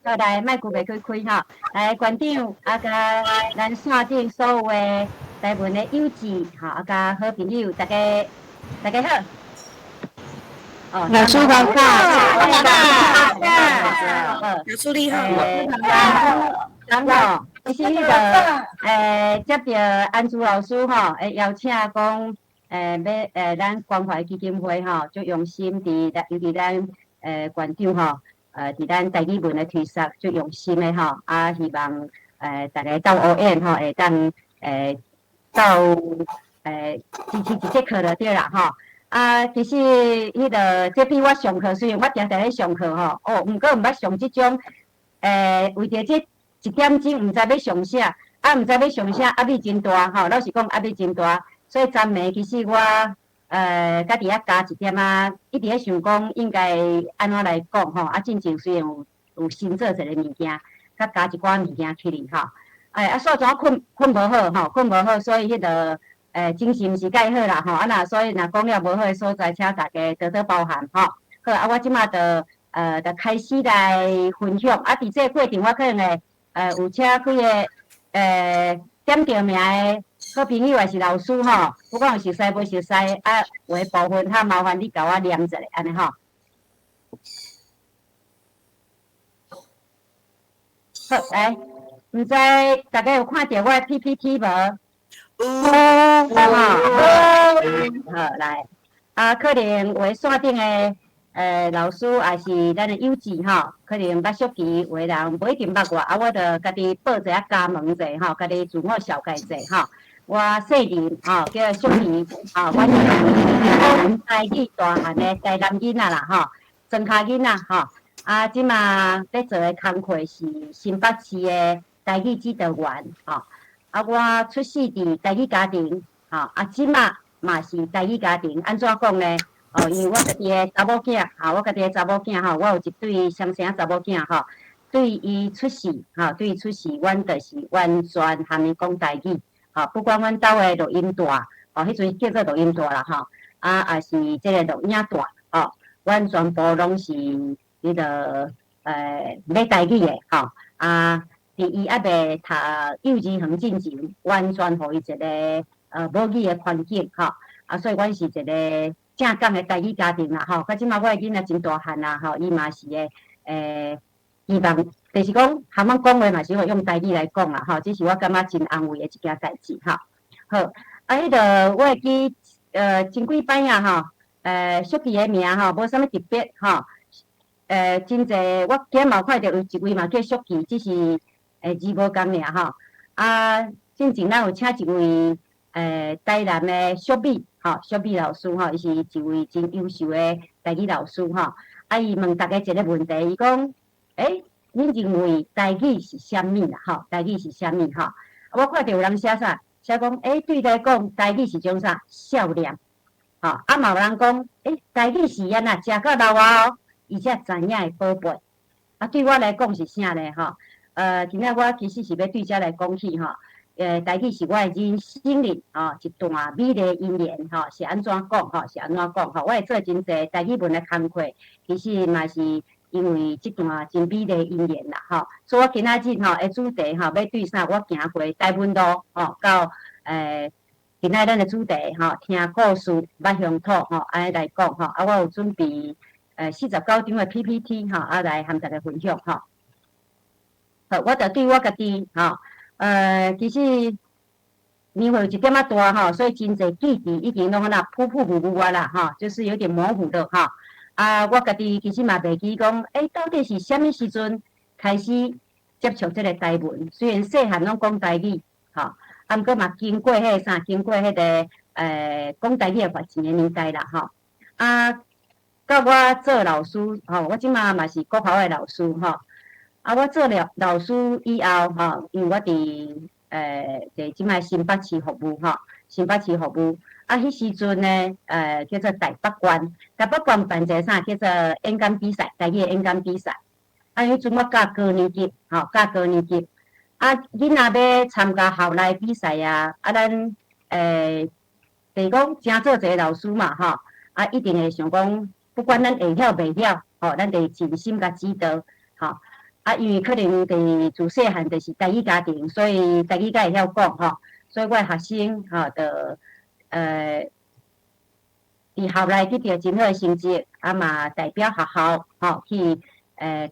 好來，麥閣袂開開吼，來館長啊，佮咱線頂所有的台文的友志吼，啊，佮好朋友，大家大家好。哦，老師好。好，老師你好。咁吼，其實彼個接著安珠老師吼，會邀請講，欲咱關懷基金會吼，足用心佇咱，尤其咱館長吼，佇咱台語文的推廣足用心的吼，啊，希望大家鬥烏演吼，會當鬥支持一節課就對啦吼。啊，其實彼個這比我上課，雖然我定定咧上課吼，哦，毋過毋捌上這種，為著這一點鐘，毋知欲上啥，啊，毋知欲上啥，壓力真大吼。老實講，壓力真大。所以昨暝其實我家己遐加一點仔，一直咧想講應該按怎來講吼。啊，進前雖然有新做一个物件，閣加一寡物件起去吼。哎，啊，煞怎睏睏無好吼，睏無好，所以彼個精神毋是蓋好啦吼。啊，若所以若講了無好的所在，請大家多多包涵吼。好，啊，我這馬就開始來分享。啊，佇這個過程，我可能會有請幾个點著名的好朋友，抑是老師吼，不管有熟似無熟似，啊，有的部分較麻煩你共我念一下，按呢吼。好，來，毋知大家有看著我的 PPT 無？有。有吼。好，來，啊，可能有的線頂的老師抑是咱的友志吼，可能捌淑琪，有的人無一定捌我，啊，我就家己報一下加問者吼，家己自我紹介者吼。我姓林吼，叫淑琪，吼，我是講台語大漢的台南囡仔啦吼，莊跤囡仔吼。啊，這馬咧做的工課是新北市的台語指導員吼。啊，我出世佇台語家庭，吼，啊，這馬嘛是台語家庭，按怎講呢？哦，因為我家己的查某囝，吼，我家己的查某囝吼，我有一對雙生查某囝吼，對伊出世，吼，對伊出世，阮就是完全含伊講台語，吼，不管阮兜的錄音帶，吼，彼陣叫做錄音帶啦，吼，啊，抑是這个錄影帶，吼，阮全部攏是彼个欲台語的，吼，啊，佇伊猶未讀幼稚園進前，完全予伊一个母語的環境，吼，啊，所以阮是一个正港的台語家庭啦，吼，到這馬我的囡仔真大漢啦，吼，伊嘛是會，希望就是講，含阮講話嘛是會用台語來講啦，吼，這是我感覺真安慰的一件代誌，吼。好，啊，彼个我會記，真幾擺啊，吼，淑琪的名吼，無啥物特別，吼，真濟，我今嘛有看著有一位嘛叫淑琪，只是字無仝爾，吼。啊，進前咱有請一位台南的淑美，吼，淑美老師吼，伊是一位真優秀的台語老師吼。啊，伊問大家一个問題，伊講，欸，恁認為台語是啥物啦？吼，台語是啥物？吼，啊，我看著有人寫啥？寫講，欸，對來講，台語是種啥？笑臉，吼，啊，嘛有人講，欸，台語是按怎食到老啊哦，伊才知影的寶貝。啊，對我來講是啥呢？吼，今仔我其實是欲對這來講起吼。台語是我的人生裡吼一段美麗姻緣吼，是按怎講吼？是按怎講吼？我會做真濟台語文的工課，其實嘛是因為這段真美麗姻緣啦吼。所以我今仔日吼的主題吼，欲對啥？我行過台文路吼，到今仔咱的主題吼，聽故事捌鄉土吼，按呢來講吼。啊，我有準備49張的 PPT 吼，啊來和大家分享吼。好，我就對我家己吼。其實年歲有一點仔大吼，所以真濟記憶已經攏按怎撲撲霧霧啊啦吼，就是有點模糊了吼。啊，我家己其實嘛袂記講，欸，到底是啥物時陣開始接觸這个台文？雖然細漢攏講台語，吼，啊，毋過嘛經過彼个啥，經過彼个講台語的發展的年代啦，吼。啊，到我做老師，吼，我這馬嘛是國校的老師，吼。啊，我做了老師以後，吼，因為我佇佇這擺新北市服務，吼，新北市服務。啊，彼時陣呢，叫做台北縣，台北縣辦一个啥叫做演講比賽，台語的演講比賽。啊，彼陣我教高年級，吼，教高年級。啊，囡仔欲參加校內比賽啊，啊，咱就是講誠做一个老師嘛，吼，啊，一定會想講，不管咱會曉袂曉，吼，咱得盡心共指導，吼。啊，因為可能佇自細漢就是台語家庭，所以台語較會曉講吼，所以我的學生吼就佇校內得著真好的成績，啊嘛代表學校吼去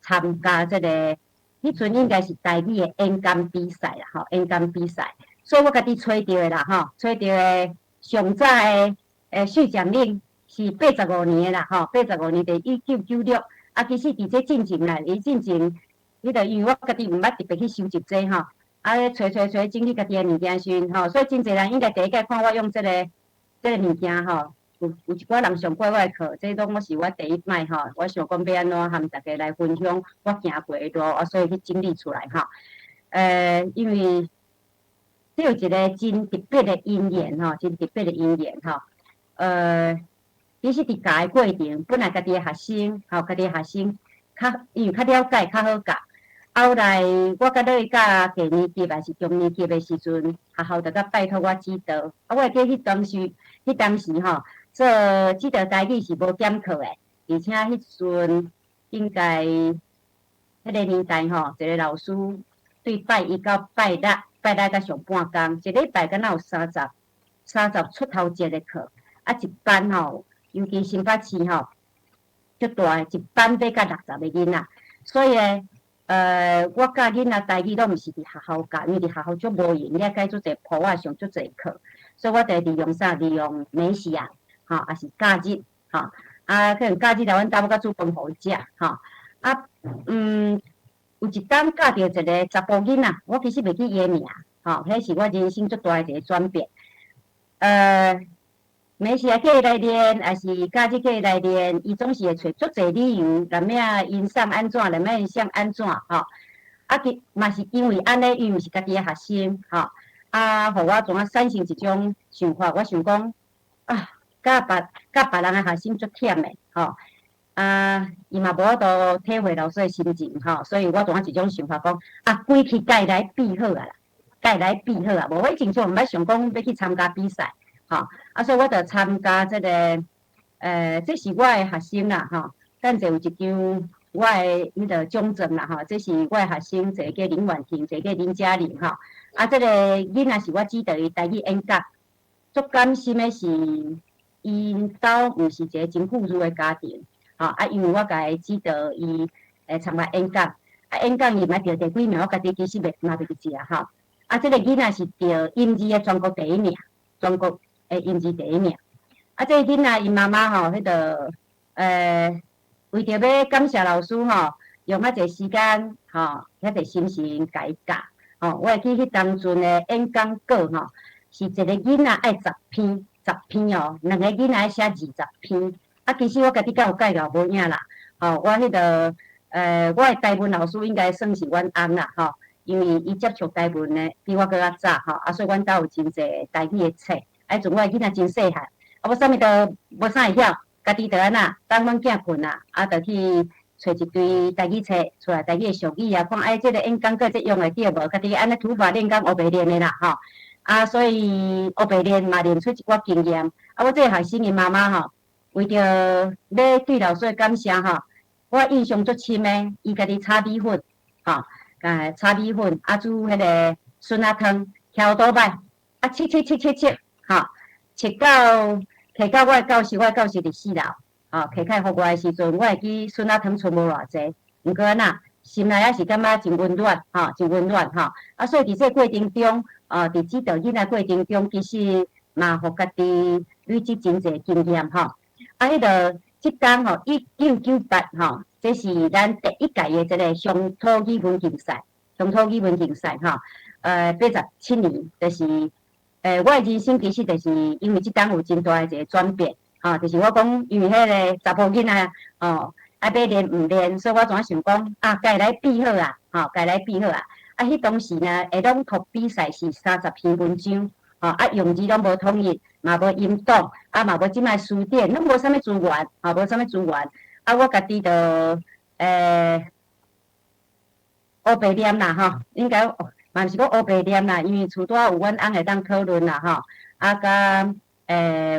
參加這個，彼陣應該是台語的演講比賽啦吼，演講比賽，所以我家己揣著的啦吼，揣著的上早的續講令是85年的啦吼，八十五年佇1996，啊其實佇這進前啦，伊進前，彼個因為我家己毋捌特別去收集這吼，啊揣揣揣整理家己的物件時陣吼，所以真濟人應該第一擺看我用這個物件吼，有一寡人上過我的課，這攏攏是我第一擺吼，我想講欲按怎和大家來分享我行過的路，啊，所以去整理出來吼。因為這有一個真特別的因緣吼，真特別的因緣吼。其實佇教的過程，本來家己的學生吼，家己的學生較因為較了解，較好教。後來我佮落去教低年級還是中年級的時陣，學校就閣拜託我指導。啊，我會記彼當時吼，做指導台語是無減課的，而且彼陣應該彼個年代吼，一個老師對拜一到拜六，拜六才上半工，一禮拜敢若有三十出頭節的課，啊一班吼，尤其新北市吼，足大，一班欲到60個囡仔，所以咧，我教囡仔台語攏毋是佇學校教，因為佇學校足無閒，你愛改足濟簿仔上足濟課，所以我就利用啥？利用暝時啊，吼，抑是假日，吼，啊，可能假日來阮兜閣煮飯予伊食，吼，啊，有一冬教著一個查埔囡仔，我其實袂記伊的名，吼，彼是我人生足大的一個轉變。暝時啊叫伊來練，抑是假日叫伊來練，伊總是會揣足濟理由，連命𪜶送按怎，連命𪜶送按怎，吼。啊，其嘛是因為按呢，伊毋是家己的學生，吼，啊，予我怎啊產生一種想法，我想講，啊，教別人的學生足忝的，吼，啊，伊嘛無法度體會老師的心情，吼，所以我怎啊一種想法講，啊，規氣共伊來比好啊啦，共伊來比好啊，無我以前從毋捌想講欲去參加比賽。吼，啊，所以我就參加這個，這是我的學生啦，吼，等者有一張我的彼個獎狀啦，吼，這是我的學生，一個叫林婉婷，一個叫林嘉玲，吼，啊，這個囡仔是我指導伊台語演講，足感心的是，𪜶兜毋是一個真富裕的家庭，吼，啊，因為我共伊指導伊參加演講，啊，演講伊嘛得第幾名，我家己其實袂嘛袂記得吼，啊，這個囡仔是得音字的全國第一名，全國的音字第一名，啊，這個囡仔𪜶媽媽吼，彼個為著欲感謝老師吼，用遐濟時間吼，遐濟心神共伊教，吼，我會記彼當陣的演講稿吼，是一個囡仔愛十篇，十篇哦，兩個囡仔愛寫20篇，啊，其實我家己敢有介𠢕無影啦，吼，我彼個我的台文老師應該算是阮翁啦，吼，因為伊接觸台文的比我閣較早吼，啊，所以阮兜有真濟台語的冊。啊，彼陣我的囡仔真細漢，啊，我啥物都無啥會曉，家己就按怎等阮囝睏啊，啊，就去揣一堆台語冊出來，台語的俗語啊，看哎，這個演講稿這用會著無？家己按呢土法煉鋼，烏白練的啦，吼。啊，所以烏白練嘛練出一寡經驗。啊，我這個學生𪜶媽媽吼，為著欲對老師的感謝吼，我印象足深的，伊家己炒米粉，吼，炒米粉，啊煮彼個筍仔湯，騎歐多擺，啊，切切切切切。吼，切到提到我的教室，我的教室佇四樓，吼，提開予我的時陣，我會記筍仔湯賰無偌濟，毋過按怎，心內猶是感覺真溫暖，吼，真溫暖，吼。啊，所以佇這個過程中，佇指導囡仔過程中，其實嘛，予家己累積真濟經驗，吼。啊，彼個這冬吼，1998吼，這是咱第一屆的這個鄉土語文競賽，鄉土語文競賽，吼，87年就是。我的人生其實就是因為這冬有真大的一個轉變，吼，就是我講，因為彼個查埔囡仔，吼，啊，欲練毋練，所以我怎啊想講，啊，共伊來比好啊，吼，共伊來比好啊。啊，彼當時呢，會朗讀比賽是30篇文章，吼，啊，用字攏無統一，嘛無音檔，啊，嘛無這擺詞典，攏無啥物資源，吼，無啥物資源。啊，我家己就烏白念啦，吼，應該。嘛毋是講烏白念啦，因為厝帶有阮翁會當討論啦吼，啊，佮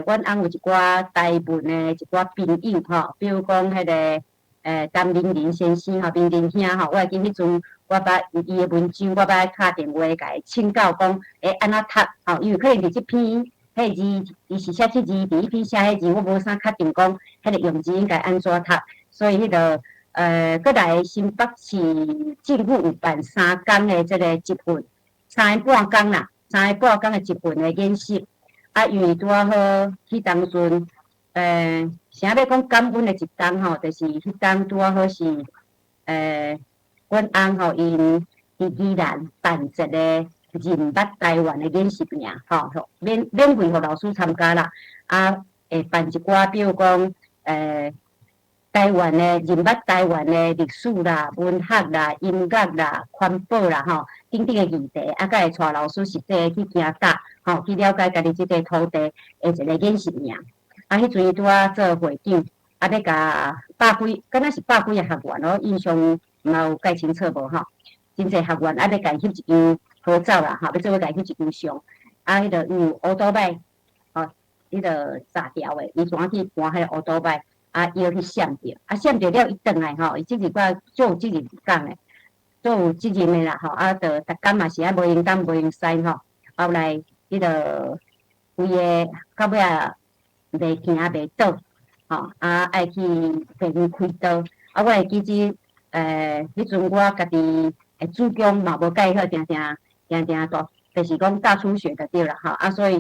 阮翁有一寡台文的一寡朋友吼，比如講彼個陳明仁先生吼，明仁兄吼，我會記彼陣我捌伊的文章，我捌敲電話共伊請教講，會按怎讀吼？因為可能佇這篇彼字，伊是寫這字，佇彼篇寫彼字，我無啥確定講，彼個用字應該按怎讀，所以彼個閣來新北市政府有辦3工的這個集訓，3日半工啦，三日半工的集訓的演習，啊，因為拄仔好彼當陣，啥欲講感恩的一冬吼，就是彼冬拄仔好是，阮翁吼𪜶佇宜蘭辦一個認捌台灣的演習營，吼，免費予老師參加啦，啊，會辦一寡，比如講，台灣的認捌台灣的歷史啦、文學啦、音樂啦、環保啦，吼，等等的議題，啊，閣會帶老師實際去行甲，吼，去了解家己這塊土地的一個演習營。啊，彼陣伊拄仔做會長，啊，欲共百幾，敢若是百幾个學員哦，印象毋知有記清楚無吼？真濟學員啊，欲共翕一張合照啦，吼，欲做伙共翕一張相。啊，彼個有烏多擺，吼，彼個炸掉的，伊怎去搬彼個烏多擺？啊，腰去閃著，啊，閃著了，伊轉來吼，伊這字我足有責任感的，足有責任的啦吼，啊，就逐工嘛是愛無閒東無閒西吼，後來彼個規个到尾仔袂行袂倒，吼，啊，愛去病院開刀，啊，我會記得，彼陣我家己的子宮嘛無蓋好，定定定定大，就是講大出血就對啦吼，啊，所以，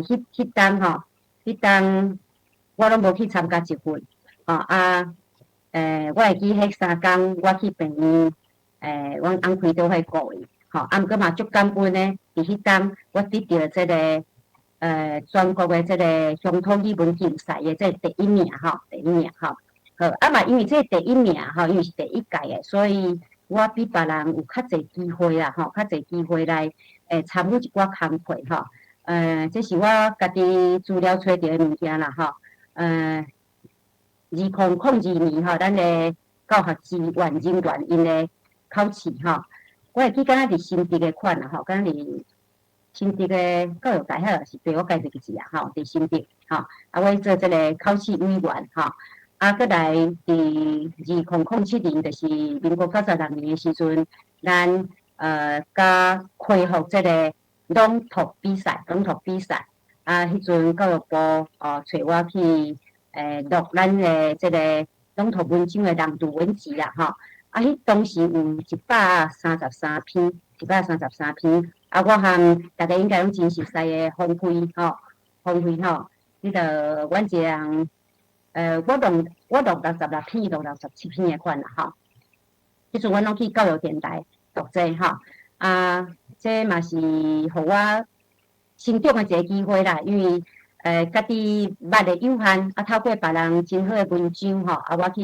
彼彼冬吼，彼冬。我攏無去參加集訓，吼啊，我會記彼3工我去病院，阮翁開刀彼個月，吼，啊，毋過嘛足感恩的，佇彼冬我得著這个全國的這个鄉土語文競賽的這個第一名，吼，第一名，吼，好，啊嘛因為這個第一名，吼，因為是第一屆的，所以我比別人有較濟機會啦，吼，較濟機會來參與一寡工課，吼，這是我家己資料揣著的物件啦，吼。2002年吼，咱的教學資源人員𪜶的考試吼，我會記敢若佇新竹的款啦吼，敢若佇新竹的教育大學是對我家己記啊吼，佇新竹吼，啊，我做這个考試委員吼，啊，閣來佇2007年，就是民國96年的時陣，咱佮恢復這个朗讀比賽，朗讀比賽。啊，彼陣教育部哦，揣我去錄咱的這个朗讀文章的朗讀文集啦，吼。啊，彼當時有133篇，一百三十三篇。啊，我和大家應該攏真熟似的馮輝吼，馮輝吼，彼个阮一个人，我錄66篇，錄67篇的款啦，吼。彼陣阮攏去教育電台讀這吼，啊，這嘛是予我成長的一个機會啦，因為家己捌的有限，啊，透過別人真好的文章吼，啊，我去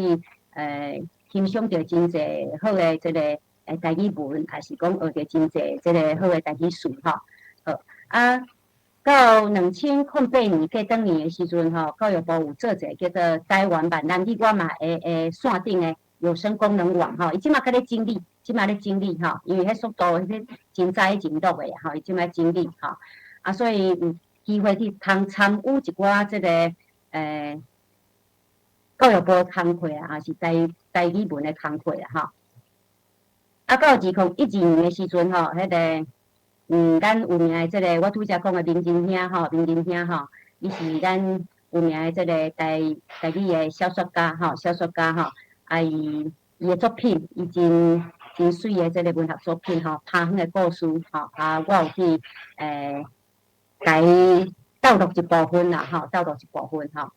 欣賞著真濟好的這个台語文，抑是講學著真濟這个好的台語詞吼。好，啊，到2008年過轉年的時陣吼，教育部有做一个叫做台灣閩南語我嘛會會線頂的有聲功能網吼，伊這馬閣咧整理，這馬咧整理吼，因為彼速度彼真早以前錄的吼，伊這馬整理吼。啊，所以有機會去通參與一寡這个教育部的工課啊，抑是台語文的工課啊，吼。啊，到2012年的時陣吼，彼个咱有名的這个我拄才講的明仁兄吼，明仁兄吼，伊是咱有名的這个台語的小說家吼，小說家吼，啊，伊的作品，伊真真媠的這个文學作品吼，拍遠的故事吼，啊，我有去共伊鬥錄一部分啦，吼，鬥錄一部分吼。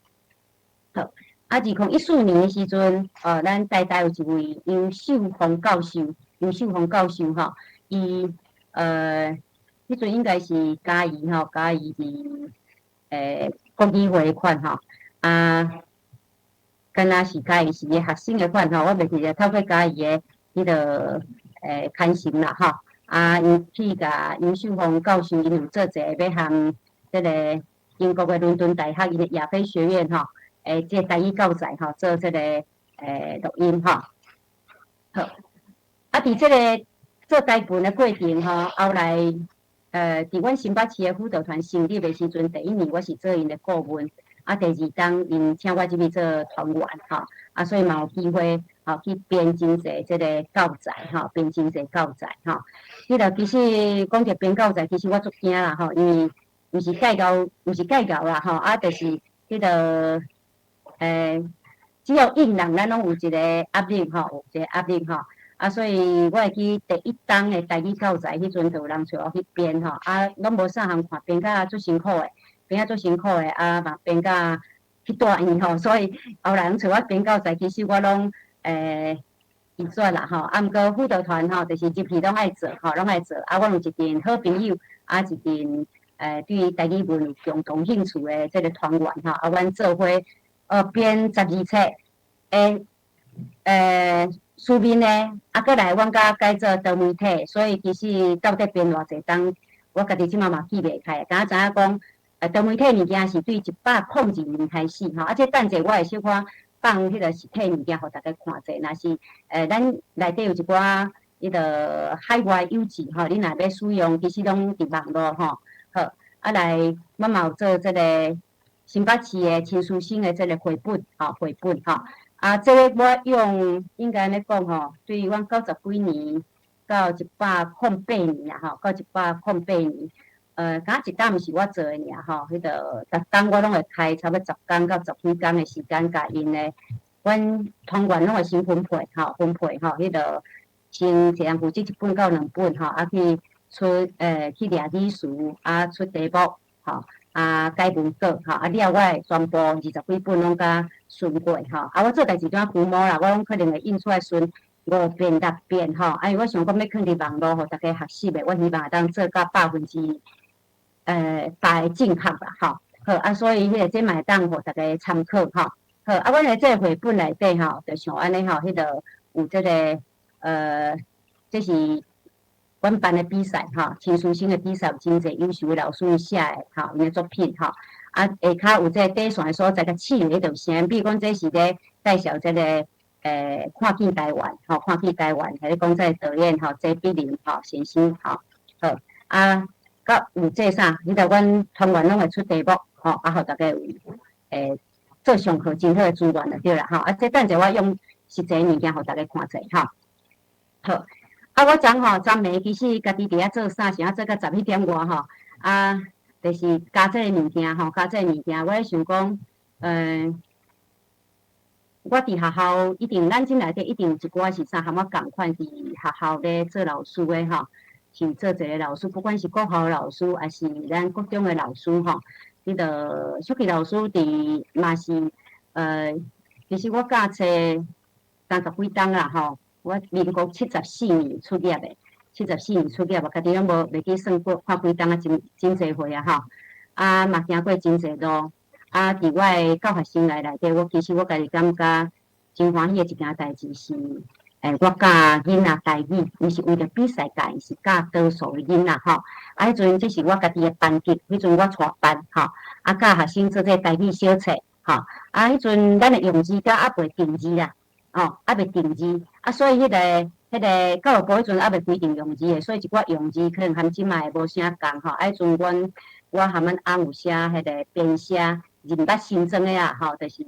好，啊，2014年的時陣，哦，咱台大有一位楊秀芳教授，楊秀芳教授吼，伊彼陣應該是嘉義吼，嘉義佇國語會的款吼，啊，敢若是嘉義市的學生的款吼，我袂記得透過嘉義的彼个牽線啦吼。啊，𪜶去共楊秀芳教授，𪜶有做一个欲和這个英國的倫敦大學𪜶的亞非學院吼，這个台語教材吼，做這个錄音吼。好，啊，佇這个做台文的過程吼，後來佇阮新北市的輔導團成立的時陣，第一年我是做𪜶的顧問，啊，啊，第二冬𪜶請我入去做團員吼，啊，所以嘛有機會吼去編真濟這个教材吼，編真濟教材吼。彼個其實講著編教材，其實我足驚啦吼，因為毋是介𠢕，毋是介𠢕啦吼，啊，就是彼個只要應人，咱攏有一個壓力吼，有一個壓力吼。啊，所以我會記第一冬的台語教材，彼陣就有人揣我去編吼，啊，攏無啥通看，編甲足辛苦的，編甲足辛苦的，啊嘛編甲去住院吼，所以後來人揣我編教材，其實我攏拒絕啦吼。啊，毋過輔導團吼，就是入去攏愛做吼，攏愛做。啊，阮有一陣好朋友，啊，一陣對台語文有共同興趣的這个團員吼，啊，阮做伙編12冊的書面的，啊，閣來阮閣改做多媒體，所以其實到底編偌濟冬，我家己這馬嘛記袂開。敢若知影講，多媒體物件是對102年開始吼，啊，這等者我會小可放彼个實體物件，予大家看者。若是咱內底有一寡彼个海外幼稚吼，恁若欲使用，其實攏佇網路吼。好，啊來，我嘛有做這个新北市的親師生的這个繪本，吼，繪本吼。啊，這个我用應該按呢講吼，對阮90幾年到108年啊，吼，到108年，敢一冬毋是我做的爾吼，彼個逐冬我攏會開差不多10工到十幾工的時間，共𪜶的，阮團員攏會先分配吼，分配吼，彼個先一人負責一本到兩本吼，啊去出去掠字詞，啊出題目，吼。啊，改文稿吼，啊了，我會全部20幾本攏共巡過吼。啊，我做代誌拄仔龜毛啦，我攏可能會印出來巡五遍六遍吼。啊，因為我想講欲囥佇網路，予大家學習的，我希望會當做到百分之百正確啦吼。好，啊，所以彼個這嘛會當予大家參考吼。好，啊，阮的這個繪本內底吼，就像按呢吼，彼個有這个這是阮班的比賽吼，親師生的比賽有真濟優秀的老師寫的吼，𪜶的作品吼。啊，下跤有這個底線的所在，共刺彼著聲，比如講這是咧介紹這个看見台灣吼，看見台灣，還咧講這個導演吼，謝碧玲吼先生吼，好啊，佮有這啥？彼個阮團員攏會出題目吼，啊，予大家有做上課真好的資源就對啦吼。啊，這等者我用實際物件予大家看者吼。好，啊，我昨吼昨暝其實家己佇遐做啥，想做到11點外吼，啊，就是加這個物件吼，加這個物件，我咧想講，我佇學校一定，咱這內底一定有一寡是啥，含我仝款佇學校咧做老師的吼，是做一个老師，不管是國校老師，抑是咱國中的老師吼，彼個淑琪老師佇嘛是，其實我教冊30幾冬啦吼。我民國74年出業的，74年出業，我家己攏無袂記算過看幾冬啊，真真濟歲啊吼，啊嘛行過真濟路，啊佇我的教學生涯內底，我其實我家己感覺真歡喜的一件代誌是，我教囡仔台語，毋是為著比賽教，是教多數的囡仔吼。啊，彼陣這是我家己的班級，彼陣我帶班吼，啊教學生做這個台語小冊吼，啊彼陣咱的用字閣猶未定字啦。哦，猶未定字，啊，所以彼个教育部彼陣猶未規定用字的，所以一寡用字可能含這擺無啥仝吼。啊，彼陣阮我含阮翁有寫彼个編寫認捌新莊的啊，吼，就是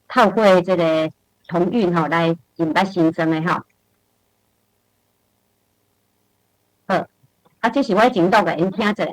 透過這个同韻吼來認捌新莊的吼。好，啊，這是我以前錄的，𪜶聽者。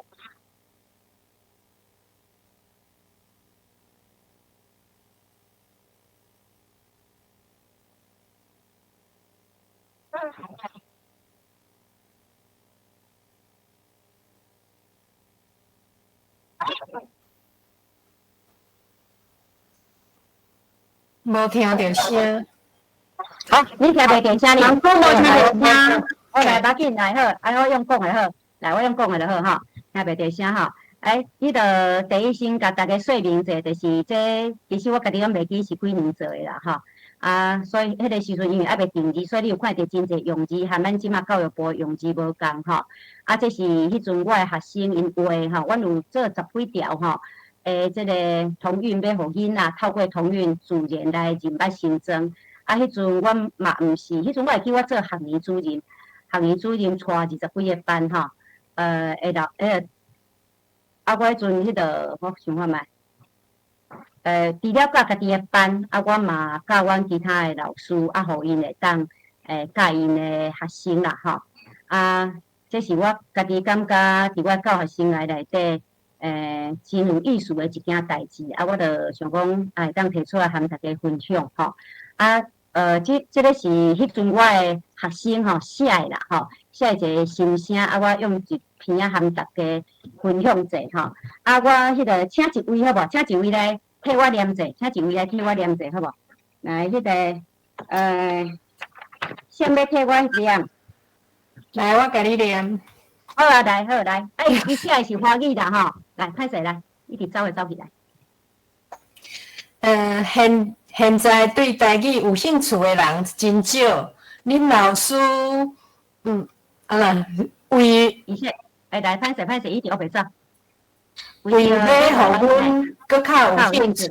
無聽著聲。好，你聽袂著聲？人講無聽著聲。好，來，無要緊，來好，啊，我用講的好，來，我用講的就好吼，聽袂著聲吼。哎，彼個第一先共大家說明者，就是這其實我家己攏袂記是幾年做的啦吼。啊，所以彼個時陣因為猶未定字，所以你有看著真濟用字，含咱這馬教育部用字無仝吼。啊，這是彼陣我的學生𪜶畫吼，阮有做十幾條吼。這个同韻欲予囡仔透過同韻自然來認捌新莊。啊，彼陣阮嘛毋是，彼陣我會記我做學年主任，學年主任帶20幾个班吼。會老，啊，我彼陣彼个，我想看覓。除了教家己的班，啊，我嘛教阮其他的老師，啊，予𪜶會當教𪜶的學生啦，吼。啊，這是我家己感覺佇我教學生涯內底，真有意思的一件代誌。啊，我就想講，啊，會當提出來和大家分享，吼。啊，這個是彼陣我的學生吼寫的啦，吼，寫一個心聲，啊，我用一篇仔和大家分享者，吼。啊，我彼個請一位好無？請一位來替我念者，請一位來替我念者好無？來，彼個，誰欲替我念？來，我共你念。好啊，來，好來。哎，伊寫的是華語啦，吼。來，歹勢來，一直走會走起來。現在對台語有興趣的人真少。恁老師，啊啦，為伊寫，哎，來，歹勢歹勢，一直學袂走。為欲予阮閣較有興趣，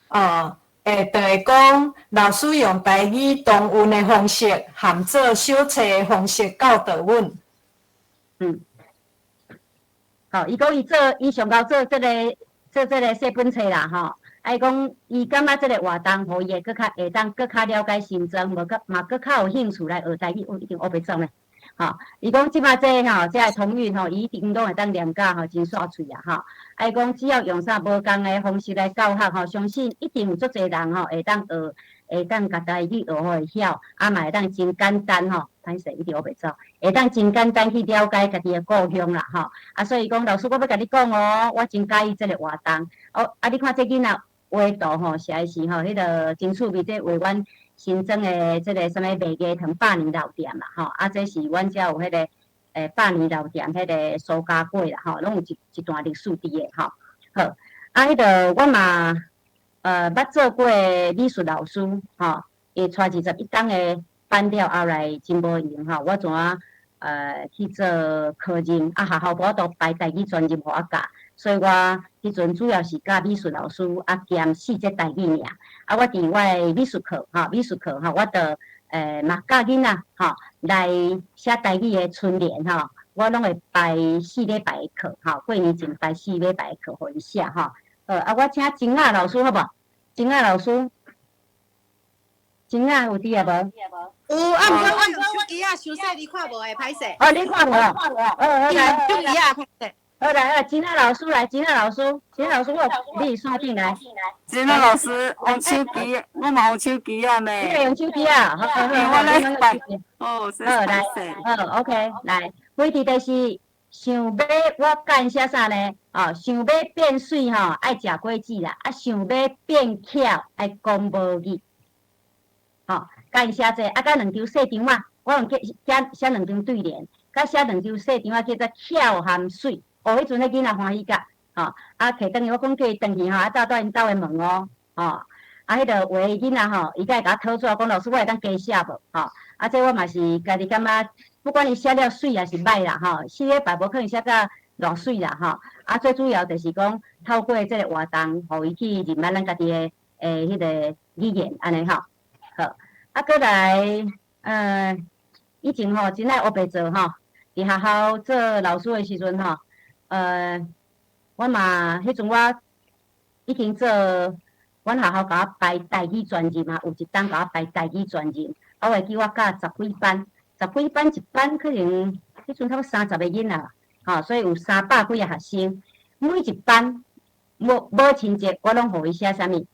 哦，會就會講老師用台語同韻的方式，含做小冊的方式教導阮。好，伊講伊做，伊上𠢕做這個細本冊啦，吼。啊，伊講伊感覺這個活動，予伊會閣較會當閣較了解新莊，無閣嘛閣較有興趣來學台語，哦，一定學袂走呢。吼，伊講這擺這吼，這个通韻吼，伊一定攏會當念甲吼真煞喙啊，吼。啊，伊講只要用啥無仝的方式來教學吼，相信一定有足濟人吼會當學，會當共台語學予會曉，啊嘛會當真簡單吼，歹勢一直學袂走，會當真簡單去了解家己的故鄉啦，吼。啊，所以講老師，我欲共你講哦，我真佮意這個活動。哦，啊，你看這囡仔畫圖吼，實在是吼，彼個真趣味，這畫阮新莊的這個啥物麥芽糖百年老店啦，吼，啊，這是阮遮有彼個百年老店，彼個蘇家粿啦，吼，攏有一段歷史佇的，吼。好，啊，彼個我嘛捌做過美術老師，吼，伊帶21冬的班了後來真無閒，吼，我怎啊去做科任，啊，學校無法度排台語專任予我教，所以我彼陣主要是教美術老師，啊兼四節台語爾。啊，我佇我的美術課，吼，美術課吼，我就嘛教囡仔，吼，來寫台語的春聯，吼，我攏會排四禮拜的課，吼，過年前排四禮拜的課予𪜶寫，吼。好，啊，我請金亞老師好無？金亞老師，金亞有佇啊無？有，啊，毋過我用手機仔，傷細你看無會歹勢。哦，你看無？好，好來，手機仔歹勢。好來，好，金亞老師來，金亞老師，金亞老師，我你線頂來。金亞老師用手機，我嘛用手機仔呢。你會用手機啊？好好好，我來擺。哦，好來，好，OK，來，問題就是想欲我教𪜶寫啥呢？哦，想欲變媠吼，愛食果子啦；啊，想欲變巧，愛講母語。吼，教𪜶寫這，啊，佮兩張細張仔，我用寫寫兩張對聯，佮寫兩張細張仔叫做巧含媠。哦，彼陣彼囡仔歡喜甲，吼，啊，提轉去我講叫伊轉去吼，啊，蹛蹛𪜶兜的門哦，吼，啊，彼個有的囡仔吼，伊才會共我討出來講，老師我會當加寫無？吼，啊，這我嘛是家己感覺，不管伊寫了媠抑是䆀啦，吼，四禮拜無可能寫甲偌媠啦，吼，啊，最主要就是講透過這個活動，予伊去認捌咱家己的彼個語言，按呢吼，好，啊，閣來，以前吼真愛烏白做吼，佇學校做老師的時陣吼。我嘛，彼陣我已經做，阮學校共我排台語專任嘛，有一冬共我排台語專任，啊，我會記我教十幾班，十幾班一班可能彼陣差不多30個囡仔，吼，所以有300幾个學生，每一班母親節我攏予伊寫啥物，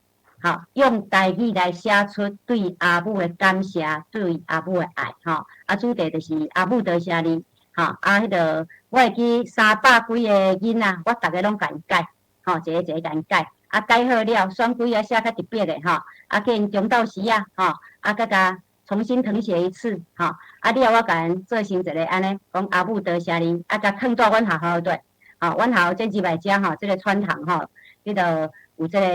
吼，用台語來寫出對阿母的感謝，對阿母的愛，吼，啊，主題就是阿母多謝你。吼，啊，彼個我會記300幾个囡仔，我逐个攏共𪜶改，吼，一个一個共𪜶改，啊，改好了，選幾个寫較特別的，吼，啊，叫𪜶中晝時啊，吼，啊，閣共重新謄寫一次，吼，啊，了我共𪜶做成一個按呢，講阿母多謝你，啊，共囥佇阮學校內，吼，阮學校這入來遮吼，這個穿堂吼，彼個有這個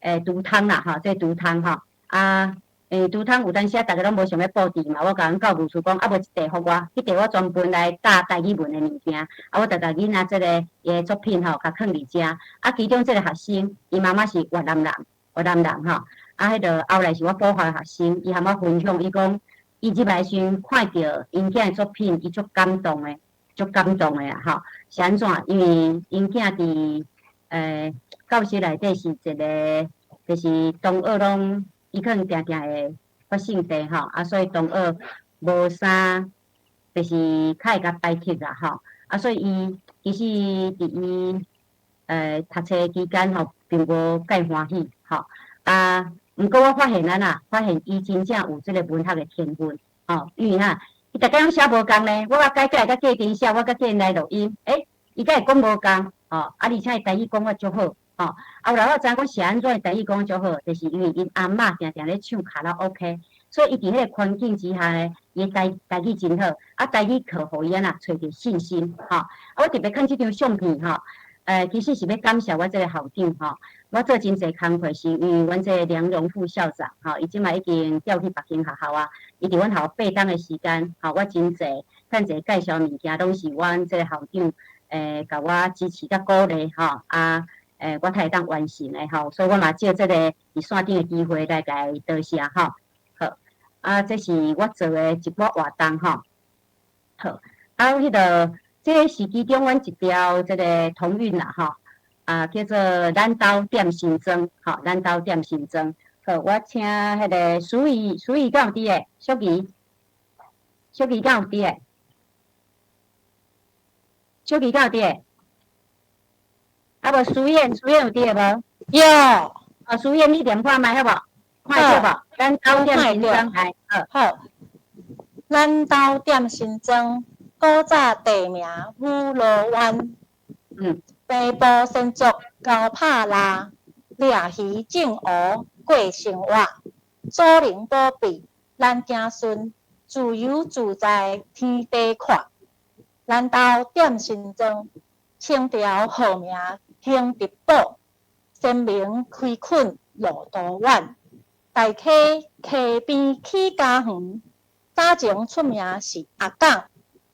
櫥窗啦，吼，這個櫥窗吼，啊。櫥窗有當時啊，逐个攏無想欲布置嘛，我共阮教務處講，啊無一塊予我，彼塊我專門來教台語文的物件，啊，我就共囡仔這个伊的作品吼，共囥佇遮。啊，其中這个學生，伊媽媽是越南人，越南人吼，啊，彼个後來是我補校的學生，伊含我分享，伊講，伊入來時陣看著𪜶囝的作品，伊足感動的，足感動的啊吼。是按怎？因為𪜶囝佇教室內底是一个，就是同學攏伊可能定定會發生地吼，啊，所以同學無啥，就是較會共排斥啦吼，啊，所以伊其實佇伊讀冊期間吼，並無介歡喜吼，啊，毋過我發現按怎，發現伊真正有這个文學的天分，吼，因為哈，伊逐工攏寫無仝呢，我甲改改佮隔陣寫，我佮叫𪜶來錄音，欸，伊佮會講無仝，吼，啊，而且伊台語講甲足好，吼，後來我知影講是按怎伊台語講足好，就是因為𪜶阿嬤定定咧唱卡拉 OK，所以伊佇彼个環境之下呢，伊的台語真好，啊，台語課予伊按怎揣著信心，吼，啊，我特別看這張相片，吼，其實是欲感謝我這个校長，吼，我做真濟工課是因為阮這个梁榮副校長，吼，伊這擺已經調去別間學校啊，伊佇阮學校八冬的時間，吼，我真濟，趁濟介紹物件攏是阮這个校長，共我支持佮鼓勵，吼，啊，我才會當完成的，吼，所以我嘛藉這个佇線頂的機會來共伊多謝，吼，好，啊，這是我做的一寡活動，吼，好，啊，彼个，這个是其中阮一條這个童韻啦，吼，啊，叫做咱兜踮新莊，吼，咱兜踮新莊。好，我請彼个淑儀，淑儀敢有佇个？淑儀，淑儀敢有佇个？淑儀敢有佇个？啊無淑燕，淑燕有佇个無？有。哦，淑燕，你念看覓好無？看會著無？咱兜踮新莊，來，好。好。咱兜踮新莊，古早地名武羅灣。平埔先祖𠢕拍獵，掠魚種芋過生活。祖靈保庇咱子孫，自由自在天地闊。咱兜踮新莊，清朝號名興德堡，先民開墾路途遠。大溪溪邊起家園，早前出名是阿港，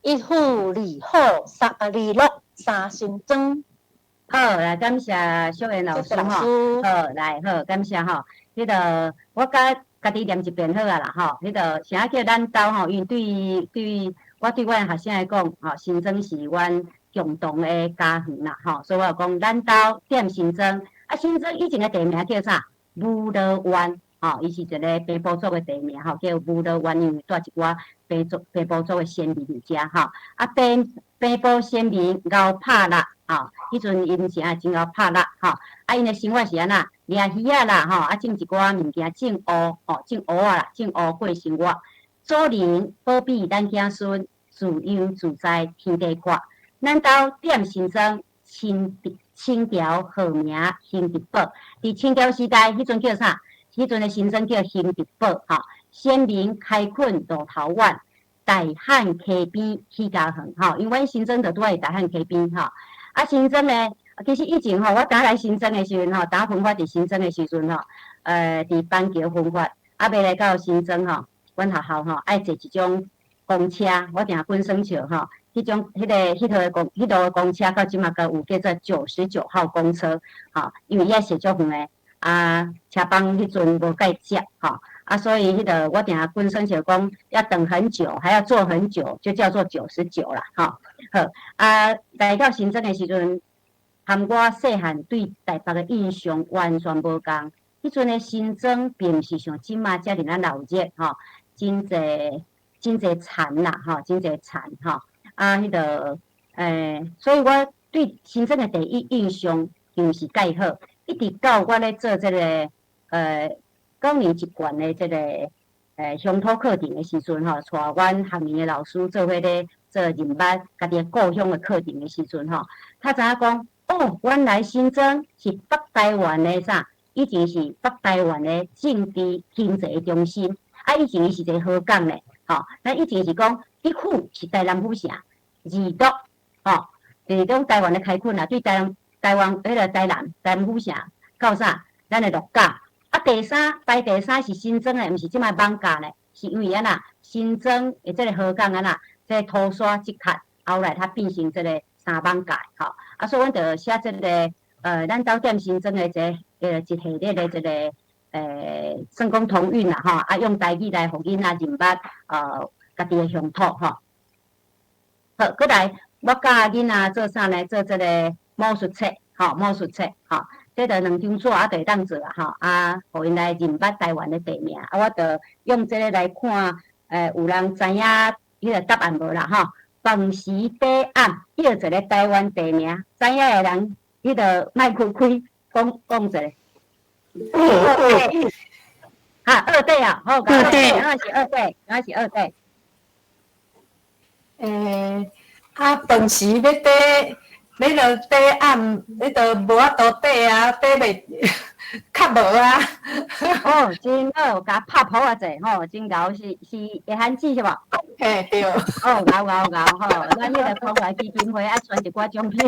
一府二虎三二鹿三新莊。好，來感謝淑燕老師吼。好，來好，感謝吼。彼个我共家己念一遍好啊啦吼。彼个啥叫咱兜吼？因為對我對阮學生來講，吼，新莊是阮共同的家園啦吼。所以我就講咱兜踮新莊，啊，新莊以前的地名叫啥？武羅灣，吼，伊是一个平埔族的地名吼，叫武羅灣，因為蹛一寡平埔族的先民佇遮吼。啊，平埔先民𠢕拍獵，吼，彼陣𪜶真真𠢕拍獵，吼，啊，𪜶的生活是按怎？掠魚仔啦，吼，啊，種一寡物件，種芋，吼，種芋仔啦，種芋過生活。祖靈保庇咱子孫，自由自在天地闊。咱兜踮新莊，清朝號名興德堡。佇清朝時代，彼陣叫啥？彼陣的新莊叫興德堡，吼。先民開墾路頭遠，大漢溪邊起家園，吼。因為阮新莊就拄仔佇大漢溪邊，吼。啊，新莊呢，其實以前吼，我剛來新莊的時陣吼，當分發佇新莊的時陣吼，佇板橋分發，啊，欲來到新莊吼，阮學校吼愛坐一種公車，我定滾耍笑吼，彼種、彼个、彼套的公、彼路的公車到這馬閣有叫做99號公車，吼，因為伊愛踅足遠的，啊，車幫彼陣無蓋接，吼，啊，所以彼个我定滾耍笑講，要等很久，還要坐很久，就叫做九十九啦，吼。好，啊，來到新莊的時陣，含我細漢對台北的印象完全無仝。彼陣的新莊並毋是像這馬遮爾仔鬧熱，吼，真濟真濟田啦，吼，真濟田，吼。啊，彼个，所以我對新莊的第一印象並毋是蓋好，一直到我咧做這个，九年一貫的這个，鄉土課程的時陣，吼，帶阮學年的老師做伙咧做認捌家己的故鄉的課程的時陣，吼，才知影講，哦，原來新莊是北台灣的啥？以前是北台灣的政治經濟的中心，啊，以前伊是一个河港咧，吼，咱以前是講一府是台南府城，二鹿，吼，就是講台灣的開墾啊，對台灣彼个台南府城到啥？咱的鹿港，啊，第三排第三是新莊的，毋是這擺艋舺咧，是因為按怎新莊的這个河港按怎，這个土沙積卡，後來它變成這个三艋舺，吼，啊，所以阮就寫這个，咱兜踮新莊的這个一系列的這个，算講童韻啦，吼，啊，用台語來予囡仔認捌，家己的鄉土，吼。好，閣來，我教囡仔做啥呢？做這个魔術冊，吼，吼，魔術冊，吼，這就兩張紙啊，就會當做啊，吼，啊，予𪜶來認捌台灣的地名，啊，我就用這个來看，有人知影彼个答案無啦，吼？飯時短暗，叫一个台灣地名，知影的人，彼个麥克開講講一下。二對，哈，二對啊，好，二對，那是二對，那是二對。啊，飯時欲短，欲落短暗，你就無法度短啊，短袂，較無啊。哦，真好，共拍噗仔者吼，真𠢕是是會番子是無？嘿，對。哦，𠢕𠢕𠢕吼，咱彼个關懷基金會愛傳一寡獎品。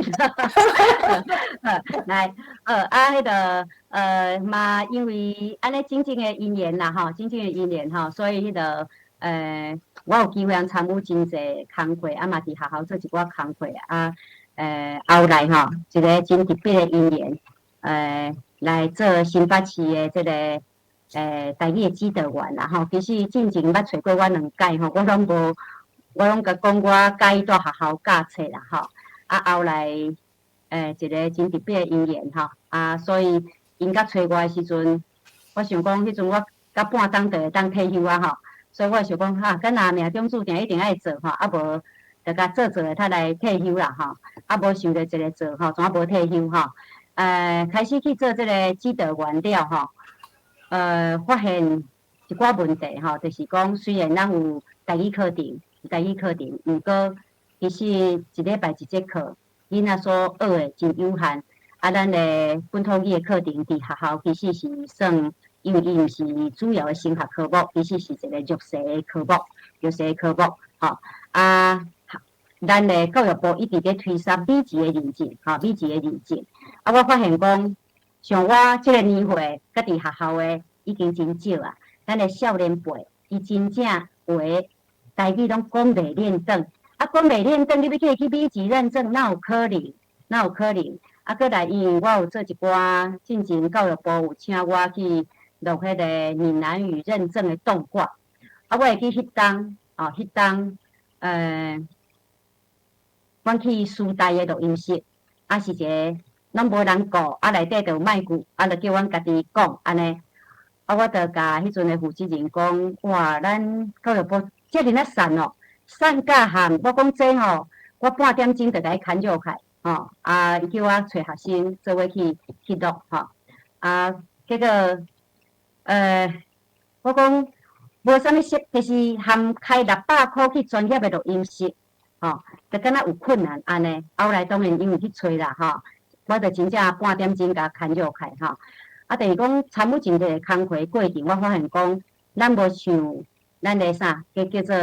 來，啊，彼个嘛，因為按呢種種的因緣啦，吼，種種的因緣吼，所以彼个我有機會通參與真濟工課，啊嘛佇學校做一寡工課啊，後來吼，一个真特別的因緣，來做新北市的這个台語的指導員啦吼。其實進前捌揣過我兩屆吼，我攏無，我攏共講我佮意蹛學校教冊啦吼。啊，後來一个真特別的因緣吼，啊，所以𪜶佮揣我的時陣，我想講彼陣我甲半冬就會當退休啊吼。所以我想講，哈，敢若命中注定一定愛做吼，啊無就共做做的，才來退休啦吼。啊，無想著一个做吼，怎無退休吼？開始去做這个指導員了吼，發現一寡問題吼，就是講雖然咱有台語課程，台語課程，毋過其實一禮拜一節課，囡仔所學的真有限。啊，咱的本土語的課程佇學校其實是算。因為伊毋是主要的升學科目，其實是一個弱勢的科目，弱勢的科目，吼啊，咱的教育部一直佇推捒米字的認證，吼，米字的認證。啊，我發現講，像我這个年歲，佮佇學校的已經真少啊。咱的少年輩，伊真正話台語攏講袂輪轉，啊，講袂輪轉，你欲去去米字認證，哪有可能？哪有可能？啊，閣來，因為我有做一寡，進前教育部有請我去錄彼个閩南語認證的動畫，啊，我會記彼當，哦，彼當，阮去師大的錄音室，啊，是一个攏無人顧，啊，內底就有麥克，啊，就叫阮家己講，按呢，啊，我就共彼陣的負責人講，哇，咱教育部遮爾仔散哦，散甲譀，我講這吼，我半點鐘就共伊牽入去，吼，啊，伊叫我揣學生做伙去去錄，吼，啊，結果。我講無啥物設，就是含開600箍去專業的錄音室，吼，就敢若有困難按呢。後來當然因為去揣啦，吼，我就真正半點鐘共牽入去，吼。啊，就是講參與真濟工課過程，我發現講，咱無像咱的啥，叫叫做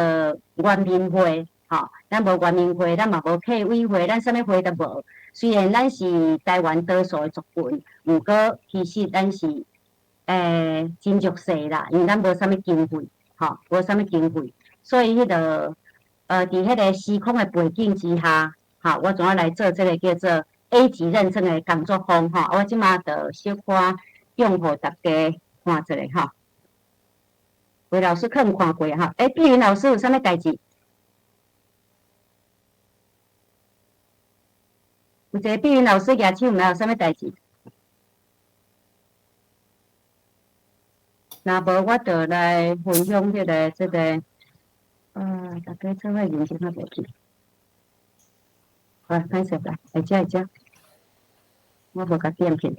原民會，吼，咱無原民會，咱嘛無客委會，咱啥物會都無。雖然咱是台灣多數的族群，毋過其實咱是。真弱勢啦，因為咱無啥物經費，吼，無啥物經費，所以彼个，佇彼个時空的背景之下，吼，我怎啊來做這个叫做 A 級認證的工作坊，吼，我這馬就小可用予大家看一下，吼。魏老師可能看過吼，碧雲老師有啥物代誌？有一个碧雲老師舉手，毋知有啥物代誌？若無，我就來分享彼个這个，大家做伙認真較無去。好，歹勢來，會遮會遮，我無共點去。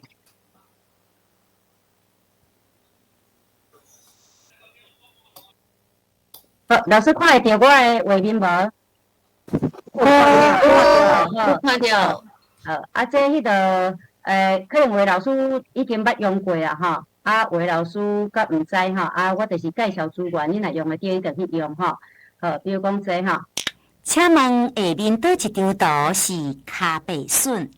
好，老師看會著我的畫面無？有，有看著。好，啊，這彼个，可能魏老師已經捌用過啊，吼。啊，魏老師閣毋知吼，啊，我就是介紹資源，你若用會著，你就去用吼。好，比如講這吼。請問下面佗一張圖是跤白筍？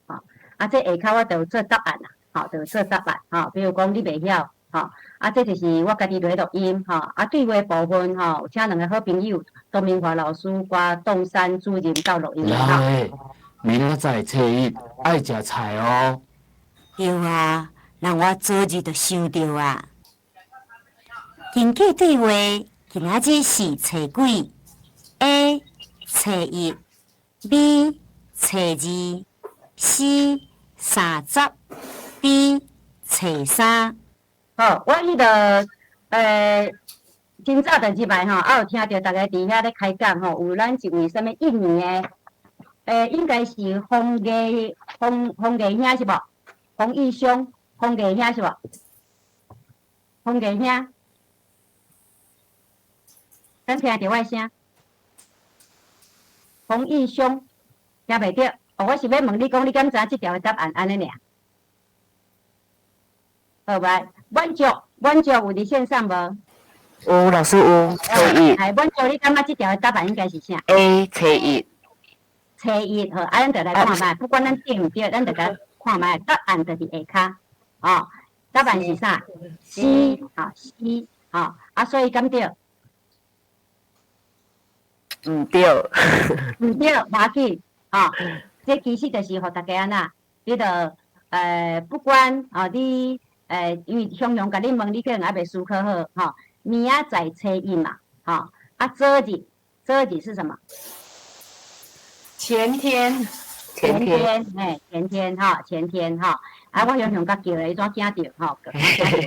吼，啊，這下跤我就有做答案啦，吼，就有做答案，吼。比如講你袂曉，吼，啊，這就是我家己佇咧錄音，吼，啊，對話部分吼，請兩個好朋友，杜明華老師佮東山主任鬥錄音。來，明仔載初一愛食菜哦。對啊。人我昨日就想著啊。根據對話，今仔日是初幾？A 初一，B 初二，C 30，D 初三。好，我彼个真早就入來吼，啊有聽著逐家佇遐咧開講吼，有咱一位啥物印尼的，應該是馮藝馮馮藝兄是無？馮義雄，馮藝兄是無？馮藝兄，敢聽著我的聲？馮義雄，聽袂著？哦，我是欲問你講，你敢知影這條的答案按呢爾？好來，滿足滿足有佇線上無？有，老師有，初一。哎，滿足，你感覺這條的答案應該是啥？A 初一。初一，好，啊，咱就來看覓，不管咱對毋對，咱就共看覓，答案就佇下跤，哦，答案是啥？C，好，C，好，啊，所以敢對？毋對。毋對，無要緊，哦，這其實就是予大家按怎，你著不管哦，你因為雄雄共你問，你可能猶未思考好，吼，明仔載初一嘛，吼，啊，昨日，昨日是什麼？前天，前天，嘿，前天吼，前天吼，啊，我雄雄共叫的，伊怎驚著吼？驚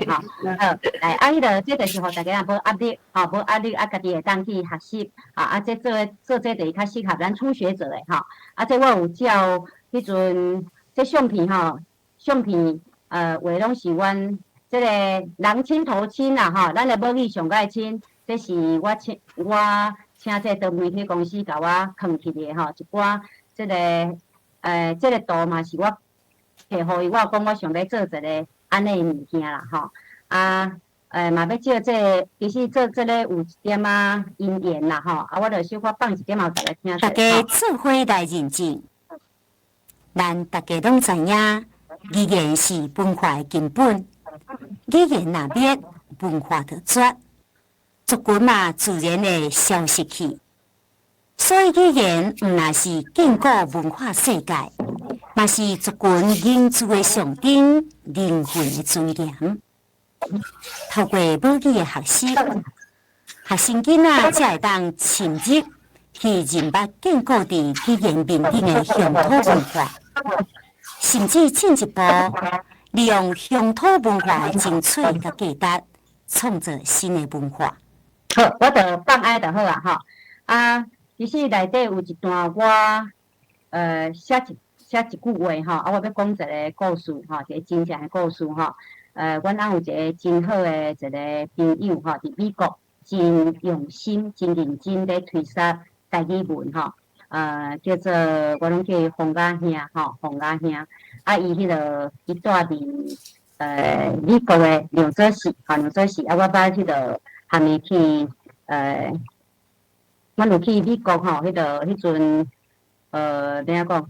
著吼，好，來，啊，彼个，這就是予大家無壓力，吼，無壓力，啊，家己會當去學習，啊，啊，這做做這就是較適合咱初學者的吼，啊，這我有照彼陣這相片吼，相片畫攏是阮這个人親土親啦吼，咱的母語上蓋親，這是我請我請這個多媒體公司共我囥起的吼，一寡這个這个圖嘛是我摕予伊，我講我想欲做一个按呢物件啦吼，啊，嘛欲借這个，其實做這个有一點仔因緣啦吼，啊，我就小可放一點仔，予大家聽。大家做伙來認證，咱逐家攏知影，語言是文化的根本，語言若滅，文化就絕，族群嘛自然會消失去。所以語言毋但是建構文化世界，嘛是族群凝聚的象徵，靈魂的尊嚴。透過母語的學習，學生囡仔才會當深入去認捌建構佇語言面頂的鄉土文化，甚至進一步利用鄉土文化的精粹佮價值，創造新的文化。好，我就放按就好啊，吼啊！其實內底有一段我寫一句話吼，啊，我欲講一个故事吼，一个真正的故事吼。阮翁有一个真好的一个朋友吼，佇美國真用心、真認真咧推廣台語文吼。叫做我攏叫伊馮家兄吼，馮家兄。啊，伊彼个伊住佇美國的紐澤西，吼紐澤西。啊，我捌彼个含伊去阮有去美國吼，彼个彼陣按怎講？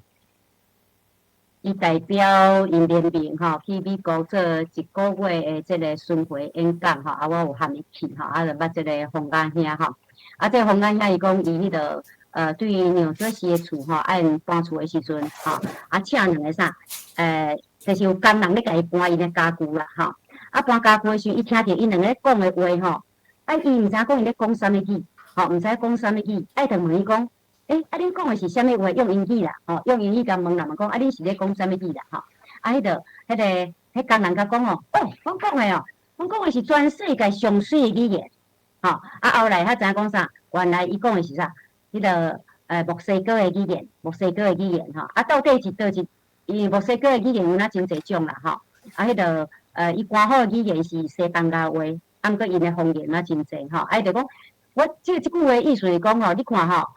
伊代表𪜶聯盟吼去美國做一個月的這个巡迴演講吼，啊，我有含伊去吼，啊，就捌這个馮家兄吼，啊，這个馮家兄伊講伊彼个對紐澤西的厝吼，愛搬厝的時陣吼，啊，請兩个啥，就是有工人咧共伊搬𪜶的家具啦吼，啊，搬家具的時陣，伊聽著𪜶兩个咧講的話吼，啊，伊毋知影講𪜶咧講啥物語，吼，毋知講啥物語，啊，伊就問伊講。欸，啊，恁講的是啥物話？用英語啦，吼，用英語共問人問講，啊，恁是咧講啥物語啦？吼，啊，彼个、彼个、彼工人共講哦，哦，阮講的哦，阮講的是全世界上媠的語言，吼，啊，後來才知影講啥？原來伊講的是啥？彼个墨西哥的語言，墨西哥的語言，吼，啊，到底是佗一？因為墨西哥的語言有哪真濟種啦，吼，啊，彼个伊官方的語言是西班牙話，啊，毋過𪜶的方言啊真濟，吼，啊，伊就講，我這句話意思是講吼，你看吼。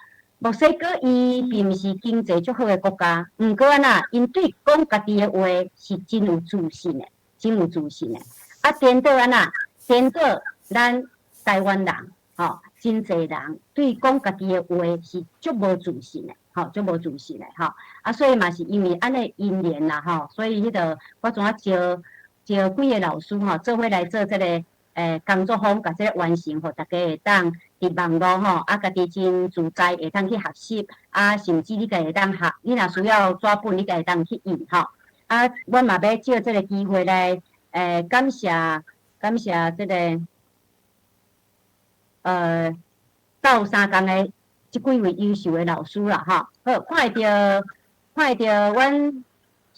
墨西哥伊並毋是經濟足好的國家，毋過按怎，𪜶對講家己的話是真有自信的，真有自信的。啊，顛倒按怎，顛倒咱台灣人，吼，真濟人對講家己的話是足無自信的，吼，足無自信的，吼。啊，所以嘛是因為按呢因緣啦，吼，所以彼个我怎啊招招幾个老師吼，做伙來做這个工作坊，共這个完成，予大家會當佇網路吼，啊，家己真自在會當去學習，啊，甚至你家會當學，你若需要紙本，你家會當去印吼。啊，阮嘛欲藉這个機會來，感謝感謝這个，鬥相共的這幾位優秀的老師啦，吼。好，看會著，看會著，阮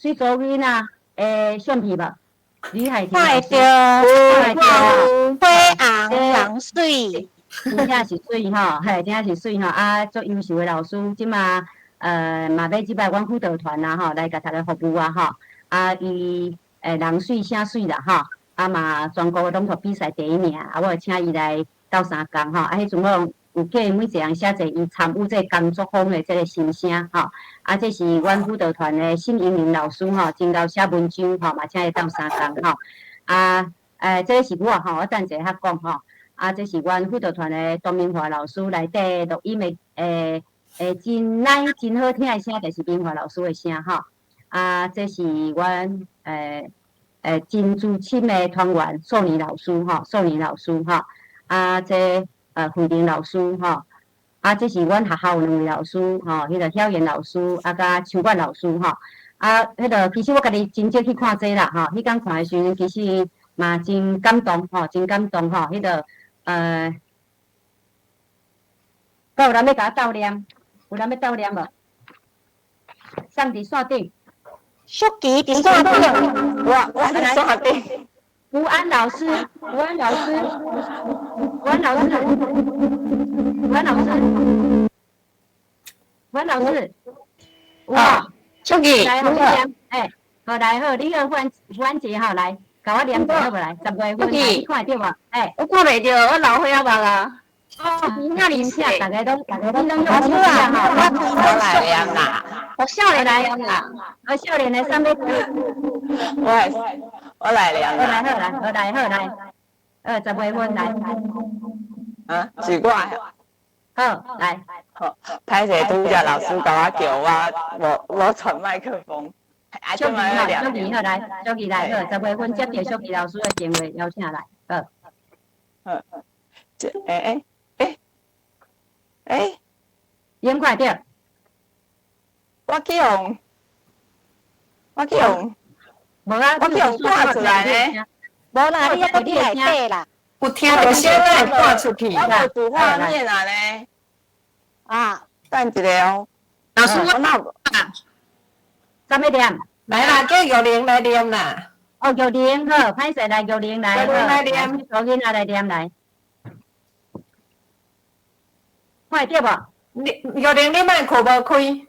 水組囡仔的相片無？呂海婷看會老師，著，看會著。火紅人媠，真正是媠吼，嘿，真正是媠吼。啊，足優秀的老師，這馬嘛欲這擺阮輔導團啊吼，來共大家服務啊吼。啊，伊人媠聲媠啦吼，啊嘛全國朗讀比賽第一名，啊，我會請伊來鬥相共吼。啊，彼陣我有叫伊每一個人寫者伊參與這個工作坊的這個心聲吼。啊，這是阮輔導團的辛英玲老師吼，真𠢕寫文章吼，嘛請伊鬥相共吼。啊，這個是我吼，我等一下較講吼。啊，這是阮輔導團的董明華老師內底錄音的，真奶真好聽的聲，就是明華老師的聲吼。啊，這是阮真資深的團員素妮老師吼，素妮老師吼。啊，這慧玲老師吼。啊，這是阮學校有兩位老師吼，彼個曉妍老師啊，佮秋月老師吼。啊，彼個其實我家己真少去看這啦吼，彼工看的時陣，其實嘛真感動吼，真感動吼，彼個閣有人欲共我鬥念？有人欲鬥念無？送佇線頂。淑琪佇線頂，我佇線頂。吳安老師，吳安老師，吳安老師，吳安老師，吳安老師，有無？淑琪，來，好，你念，欸，好來好，你好，胡安胡安姐吼來，共我念一下好無來？10月份，你看會著無？欸，我看袂著，我老歲仔目啊。哦，那恁寫，逐家攏，逐家攏用老師啊，我來念啦，我少年來念啦，我少年的啥物？我來念好來好來好來好來，10月份來。啊，是我。好，來。好，歹勢拄才老師共我叫我無無傳麥克風。小儀好，小儀好來，小儀來好，10月份接著小儀老師的電話邀請來，好。好，這欸欸欸，演快點。我去用，無啊，我去予趕出來呢。無啦，你猶閣佇內底啦。有聽著聲會趕出去。我無拄畫面啊呢。啊，等一下哦。老師，我哪有？啥物念？來啦，叫玉玲來念啦。哦，玉玲好，歹勢來玉玲來，玉玲來念，小囡仔來念來。看會著無？你玉玲，你麥克無開。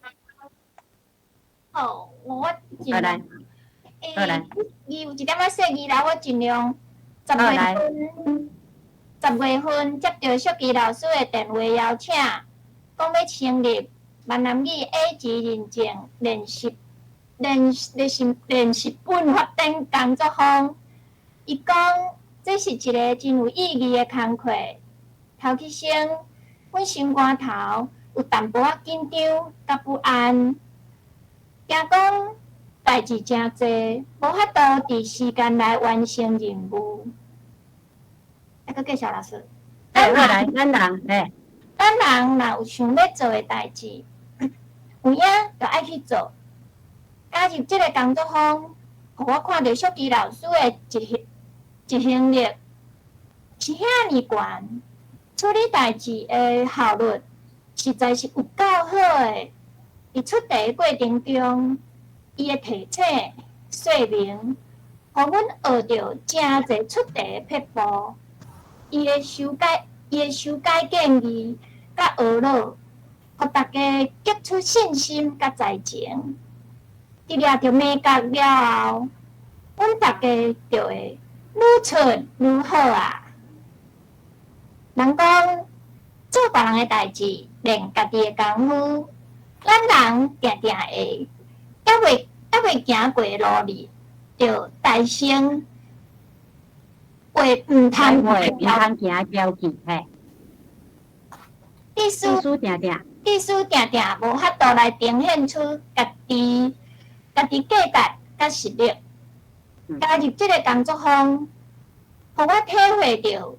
哦，我盡來。欸，字有一點仔細字啦，我盡量。10月份，10月份接著淑琪老師的電話邀請，講欲成立閩南語 A 級認證練習練練習練習本發展工作坊。伊講這是一个真有意義的工課。頭起先，阮心肝頭有淡薄仔緊張佮不安，驚講代誌誠濟，無法度佇時間內完成任務。啊，閣繼續老師。來，來，咱人，欸，咱人若有想欲做的代誌，有影就愛去做。加入這個工作坊，予我看著淑琪老師的執行力是遐爾懸，處理代誌的效率實在是有夠好的。佇出題過程中，伊的提醒、說明，予阮學著誠濟出題的撇步。伊的修改建議佮懊惱，予大家激出信心佮才情。佇掠著眉角了後，阮大家就會愈出愈好啊！人講做別人的代誌，練家己的功夫。咱人定定會猶未行過努力，就大成話毋通毋通行的標記嘿。意思定定，意思定定無法度來呈現出家己價值佮實力。加入這个工作坊，予我體會著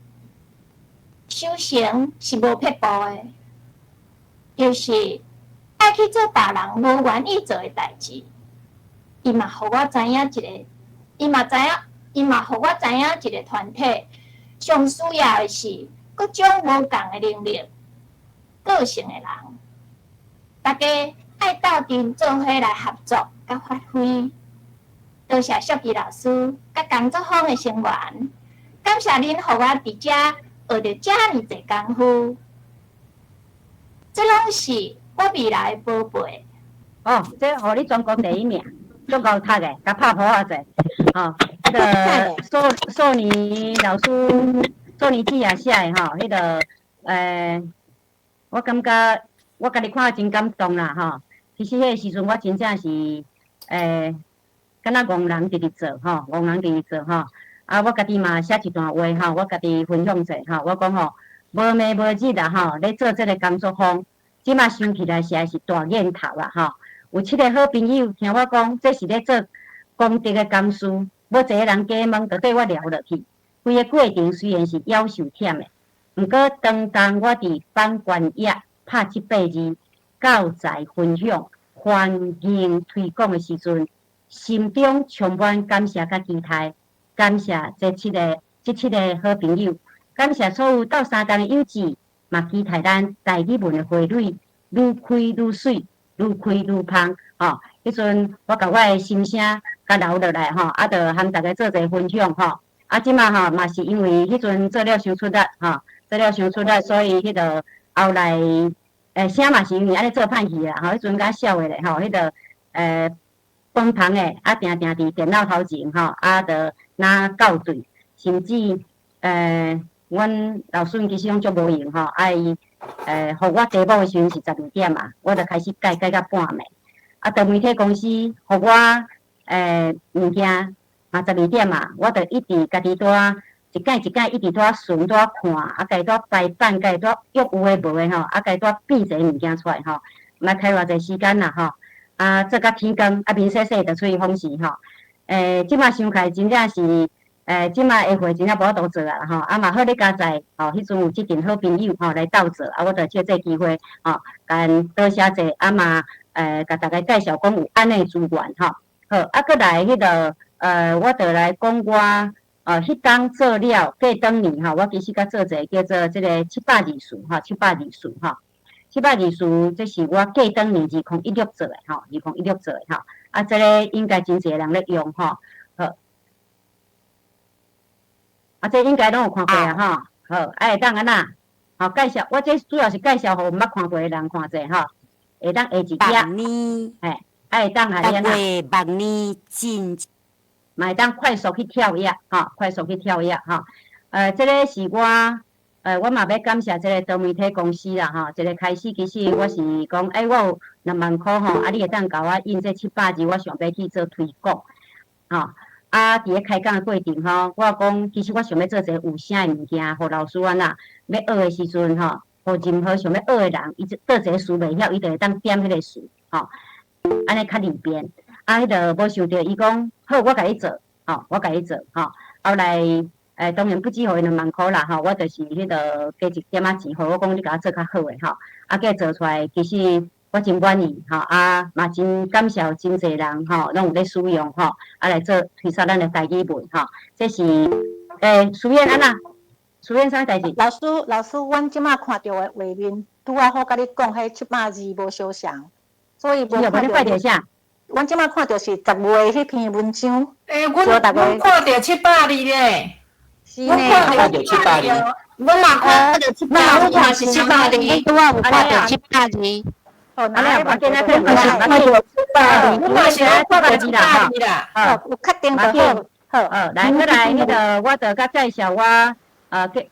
修成是無撇步的，就是愛去做別人無願意做的代誌。伊嘛予我知影一个團體上需要的是各種無仝的能力、個性的人，大家愛鬥陣做伙來合作佮發揮。多謝淑儀老師佮工作坊的成員，感謝恁予我佇遮學著遮爾濟功夫，這攏是我未來的寶貝。哦，這予你全國第一名，足𠢕讀的，共拍噗仔者，吼，彼个索索尼老師，索尼姊也寫的吼，彼个我感覺我家己看真感動啦，吼。其實彼个時陣我真正是敢若戇人佇做吼，戇人佇做吼。啊，我家己嘛寫一段話吼，我家己分享者吼，我講吼，無暝無日啦吼，咧做這个工作坊，這馬想起來實在是大癮頭啦吼。有七個好朋友聽我講，這是咧做功德的工事，無一个人加問，就對我聊落去。規個過程雖然是夭壽忝的，毋過當當我佇版權頁拍這八字，教材分享、環境推廣的時陣，心中充滿感謝佮期待，感謝這七個好朋友，感謝所有鬥相共的友誼，嘛期待咱台語文的花蕊愈開愈媠，愈開愈芳。吼，彼陣我共我的心聲共留落來吼，啊，就和大家做一个分享吼。啊，這馬吼嘛是因為彼陣做了傷出力吼，做了傷出力，所以彼个後來聲嘛是因為按呢做歹去啦吼，彼陣較痟的咧吼，彼个飯芳的啊，定定佇電腦頭前吼，啊，就若校對，甚至阮老師其實攏足無閒吼，啊伊予我題目的時陣是12點啊，我就開始改改到半暝。啊，多媒體公司予我物件嘛十二點啊，我就一直家己佇一改一改一直佇巡佇看，啊，家己佇排版，家己佇約有的無的吼，啊，家己佇變一个物件出來吼，毋知開偌濟時間啦吼，啊，做甲天光，啊，面洗洗就出去訪視吼。這馬想起來真正是，這馬下會真正無法度做啊吼，啊嘛好咧佳哉吼，彼陣有這陣好朋友吼來鬥做，啊，我就藉這機會吼，共𪜶多謝者，啊嘛，共大家介紹講有按呢資源吼。好，啊，閣來彼个，我就來講我，彼當做了過轉年吼，我其實閣做一个叫做這个七百字詞吼，七百字詞吼，七百字詞，這是我過轉年2016做的吼，2016做的吼，啊，這个應該真濟人咧用吼，好，啊，這應該攏有看過啊吼，好，啊會當按怎？好，介紹，我這主要是介紹予毋捌看過的人看者吼，會當下一頁，嘿，啊會當按怎？目年真。嘛會當快速去跳躍，吼，快速去跳躍，吼。這个是我，我嘛欲感謝這个多媒體公司啦，吼。一个開始其實我是講，我有2萬箍吼，啊，你會當共我印這七百字，我想欲去做推廣，吼。啊，佇咧開講的過程吼，我講其實我想欲做一个有聲的物件，予老師按怎欲學的時陣吼，予任何想欲學的人，伊佗一个詞袂曉，伊就會當點彼个詞，吼，按呢較利便。啊，彼个無想著伊講好，我共你做，吼，我共你做，吼。後來，當然不止予伊2萬箍啦，吼，我就是彼个加一點仔錢，予我講你共我做較好的，吼。啊，結果做出來，其實我真滿意，吼，啊，嘛真感謝真濟人，吼，攏有咧使用，吼，啊來做推廣咱的台語文，吼。這是，書燕按怎？書燕啥代誌？老師，老師，阮這馬看著的畫面，拄仔好佮你講，彼七百字無相仝，所以無看著啥？阮這馬看著是十月彼篇文章。阮阮看著七百字咧。是呢。看著七百字。阮嘛看著七百字，阮是七百字。阮拄仔有看著七百字。哦，那你無見啊？看著七百字，阮嘛是看著七百字啦。好，有確定就好。好，來，閣來，彼个我就閣介紹我，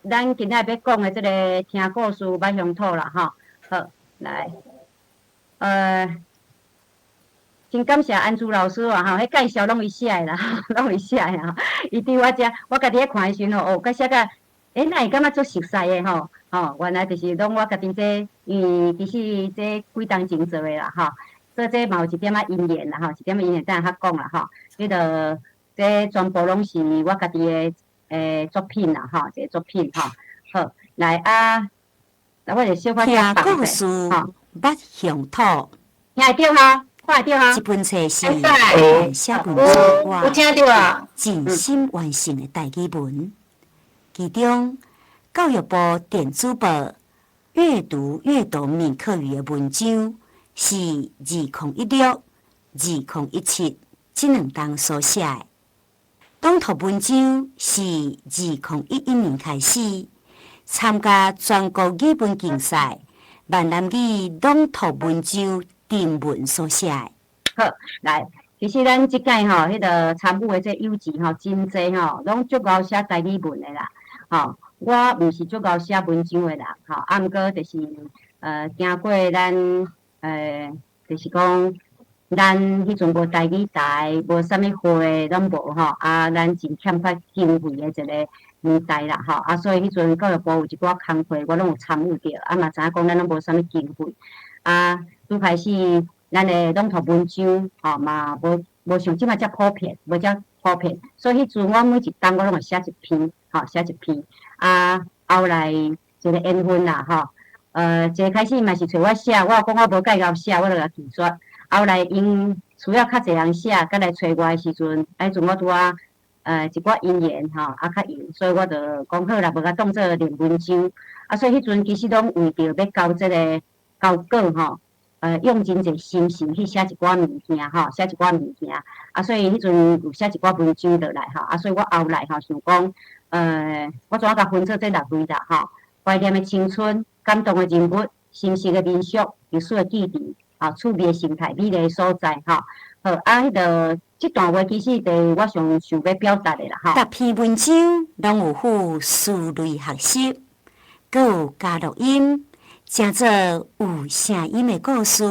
咱今仔欲講的這个聽故事捌鄉土啦，吼。好，來，真感謝安珠老師啊！吼，彼介紹攏伊寫的啦，攏伊寫的吼。伊佇我遮，我家己咧看的時陣吼，哦，閣寫甲，哪會感覺足熟似的吼？吼，原來就是攏我家己這，因為其實這幾冬前做的啦，吼。做這嘛有一點仔因緣啦，吼，一點仔因緣，等下較講啦，吼。彼个這全部攏是我家己的作品啦，吼，一個作品吼。好，來啊，來我就小可聽故事，捌鄉土，聽會著吼？看會著吼？這本冊是寫文章有聽著啊？盡心完成的台語文，其中教育部電子報閱讀閱讀閩客語的文章是2016、2017。這兩冬所寫的。朗讀文章是2011年開始參加全國語文競賽閩南語朗讀文章徵文所寫的。好，來，其實咱這屆吼，彼个參與的這幼稚吼，真濟吼，攏足𠢕寫台語文的啦，吼。我毋是足𠢕寫文章的人，吼，啊，毋過就是經過咱就是講，咱彼陣無台語台，無啥物會，攏無吼，啊，咱真欠缺經費的一個年代啦，吼，啊，所以彼陣教育部有一寡工課，我攏有參與著，啊，嘛知影講咱攏無啥物經費，啊，拄開始咱的朗讀文章，吼，嘛無像這擺遮普遍，無遮普遍，所以彼陣我每一冬我攏會寫一篇，吼，寫一篇。啊，後來一個緣分啦，吼，一開始嘛是揣我寫，我講我無介𠢕寫，我就共拒絕。後來𪜶需要較濟人寫，閣來揣我的時陣，彼陣我拄仔一寡因緣吼，啊較閒，所以我就講好啦，無共當做練文章。啊，所以彼陣其實攏為著欲交這个交稿吼，用真濟心神去寫一寡物件吼，寫一寡物件。啊，所以彼陣有寫一寡文章落來吼，啊，所以我後來吼想講，我怎啊共分做這六類啦吼？懷念的青春、感動的人物、心事的民宿、歷史的記憶、啊，趣味的生態、美麗的所在吼。好，啊，彼个這段話其實就是我上想欲表達的啦吼。逐篇文章攏有附思類學習，閣有加錄音，成做有聲音的故事。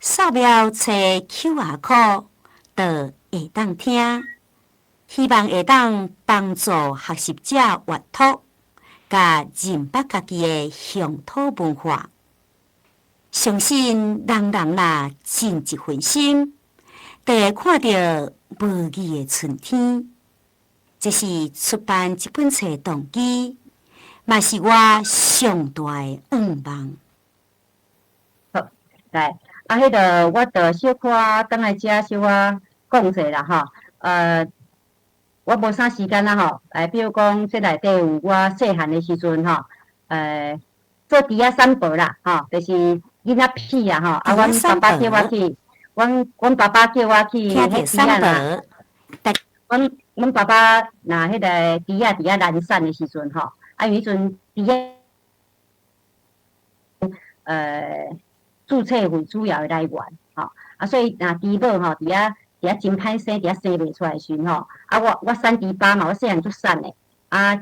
掃描揣 QR code 就會當聽。希望會當幫助學習者閱讀，佮認捌家己的鄉土文化。相信人人若盡一份心，就會看著無字的春天。這是出版這本冊的動機，嘛是我上大的願望。好，來，啊，彼个我就小可轉來遮小可講者啦，吼，我無啥時間啦吼，比如講，這內底有我細漢的時陣吼，做豬仔散步啦，吼，就是囡仔屁啊吼，啊，阮爸爸叫我去，阮爸爸叫我去彼豬仔啦，阮爸爸若彼個豬仔佇遐難產的時陣吼，啊，因為彼陣豬仔，注冊費主要的來源，吼，啊，所以若豬母吼佇遐。佇遐真歹生，佇遐生袂出來時陣吼，啊我我瘦豬巴嘛，我細漢足瘦的，啊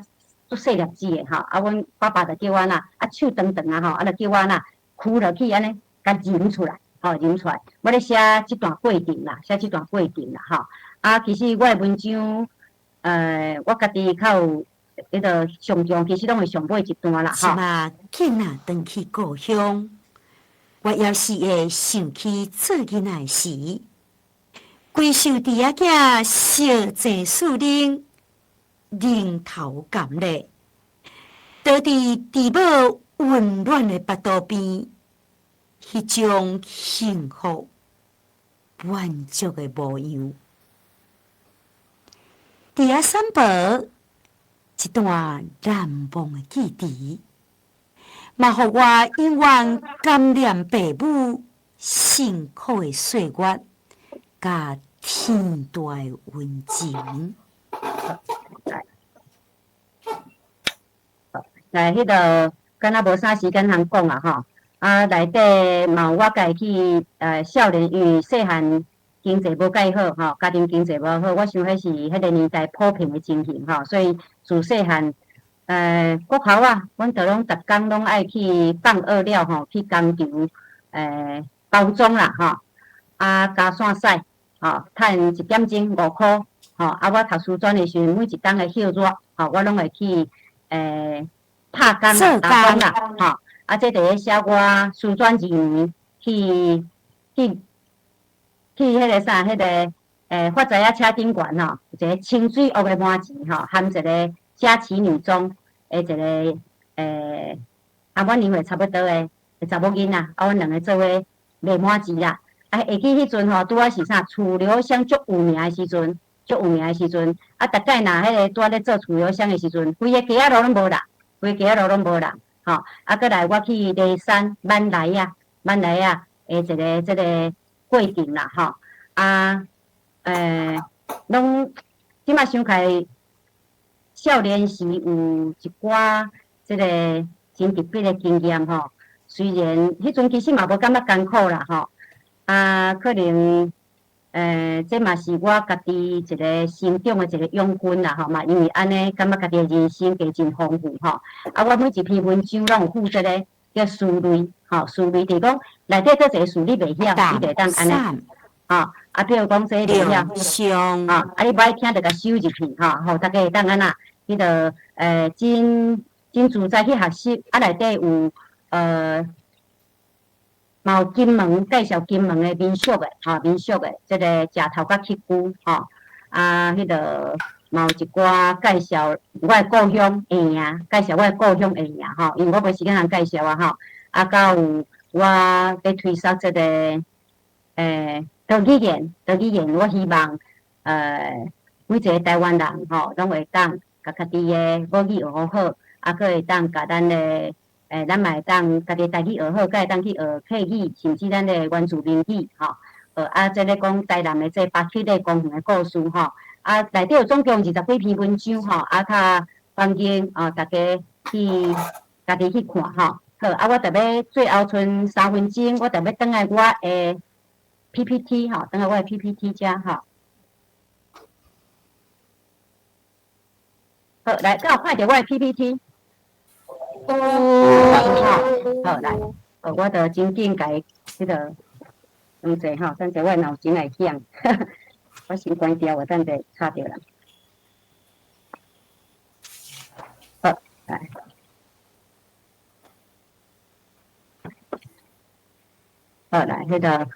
足細粒子的吼，啊阮爸爸就叫我呐，啊手長長啊吼，啊就叫我呐，跍落去按呢，共忍出來，吼忍出來。我咧寫這段過程啦，寫這段過程啦，吼。啊，其實我的文章，我家己較有彼个上上，其實攏會上尾一段啦，吼。這馬囝仔轉去故鄉，我猶是會想起做囡仔的時。規首豬仔囝相爭四奶，奶頭含咧，倒佇豬母溫暖的腹肚邊，彼種幸福滿足的模樣。豬仔散步，一段難忘的記憶，嘛予我永遠感念爸母辛苦的歲月。佮天大的溫情。來，彼个敢若無啥時間通講啊吼。啊，內底嘛有我家己去少年，因為細漢經濟無蓋好吼，家庭經濟無好，我想彼是彼个年代普遍的情形吼，所以自細漢國校啊，阮就攏逐工攏愛去放學了吼，去工廠包裝啦吼。啊，加線屎，吼，趁一點鐘5箍，吼，啊，我讀師專的時陣，每一冬的歇熱，吼，我攏會去拍工啦、打工啦，吼，啊，這佇咧寫我師專2年去彼个啥，彼个發財仔車頂懸吼，一个清水屋的麻糍吼，含一个佳琪女中的一个和阮年歲差不多的查某囡仔，啊，阮兩个做伙賣麻糍啦。啊，會記彼陣吼，拄仔是啥？楚留香足有名的時陣，足有名的時陣。啊，逐擺若彼个拄仔咧做楚留香的時陣，規个街仔路攏無人，規個街仔路攏無人，吼。啊，閣來我去梨山挽來仔，挽來仔的一個這个過程啦，吼。啊，攏這馬想起來，少年時有一寡這个真特別的經驗吼。雖然彼陣其實嘛無感覺艱苦啦吼，啊，可能這嘛是我家己一個成長的一個養分啦吼，嘛因為按呢，感覺家己的人生加真豐富吼。啊，我每一篇文章攏有附這个叫思慮吼，思慮就是講內底佗一個詞你袂曉，你就會當按呢，吼，啊，比如講這袂曉，啊，你無愛聽就共收入去吼，予大家會當按怎，彼個真真自在去學習，啊，內底有嘛有金門介紹金門的民宿的，吼，民宿的，這个食頭佮起居，吼，啊，彼个嘛有一寡介紹我的故鄉的名，介紹我的故鄉的名，吼，因為我無時間通介紹啊，吼，啊，閣有我欲推捒這个多語言，多語言，我希望每一个台灣人吼，攏會當共家己的母語學好好，啊，閣會當共咱的咱嘛會當家己台語學好，閣會當去學客語，甚至咱的原住民語，吼。啊，這个講台南的這个巴克禮公園的故事，吼。啊，內底有總共20幾篇文章，吼。啊，較歡迎啊，大家去家己去看，吼。好，啊，我特欲最後賰3分鐘，我特欲轉來我的 PPT，吼，轉來我的 PPT 遮，吼。好，來，敢有看著我的 PPT？有，好，來，我就真緊共伊彼个，等者吼，等者我腦筋會響，我先關掉，我等者插著啦。好，來，好來，彼个，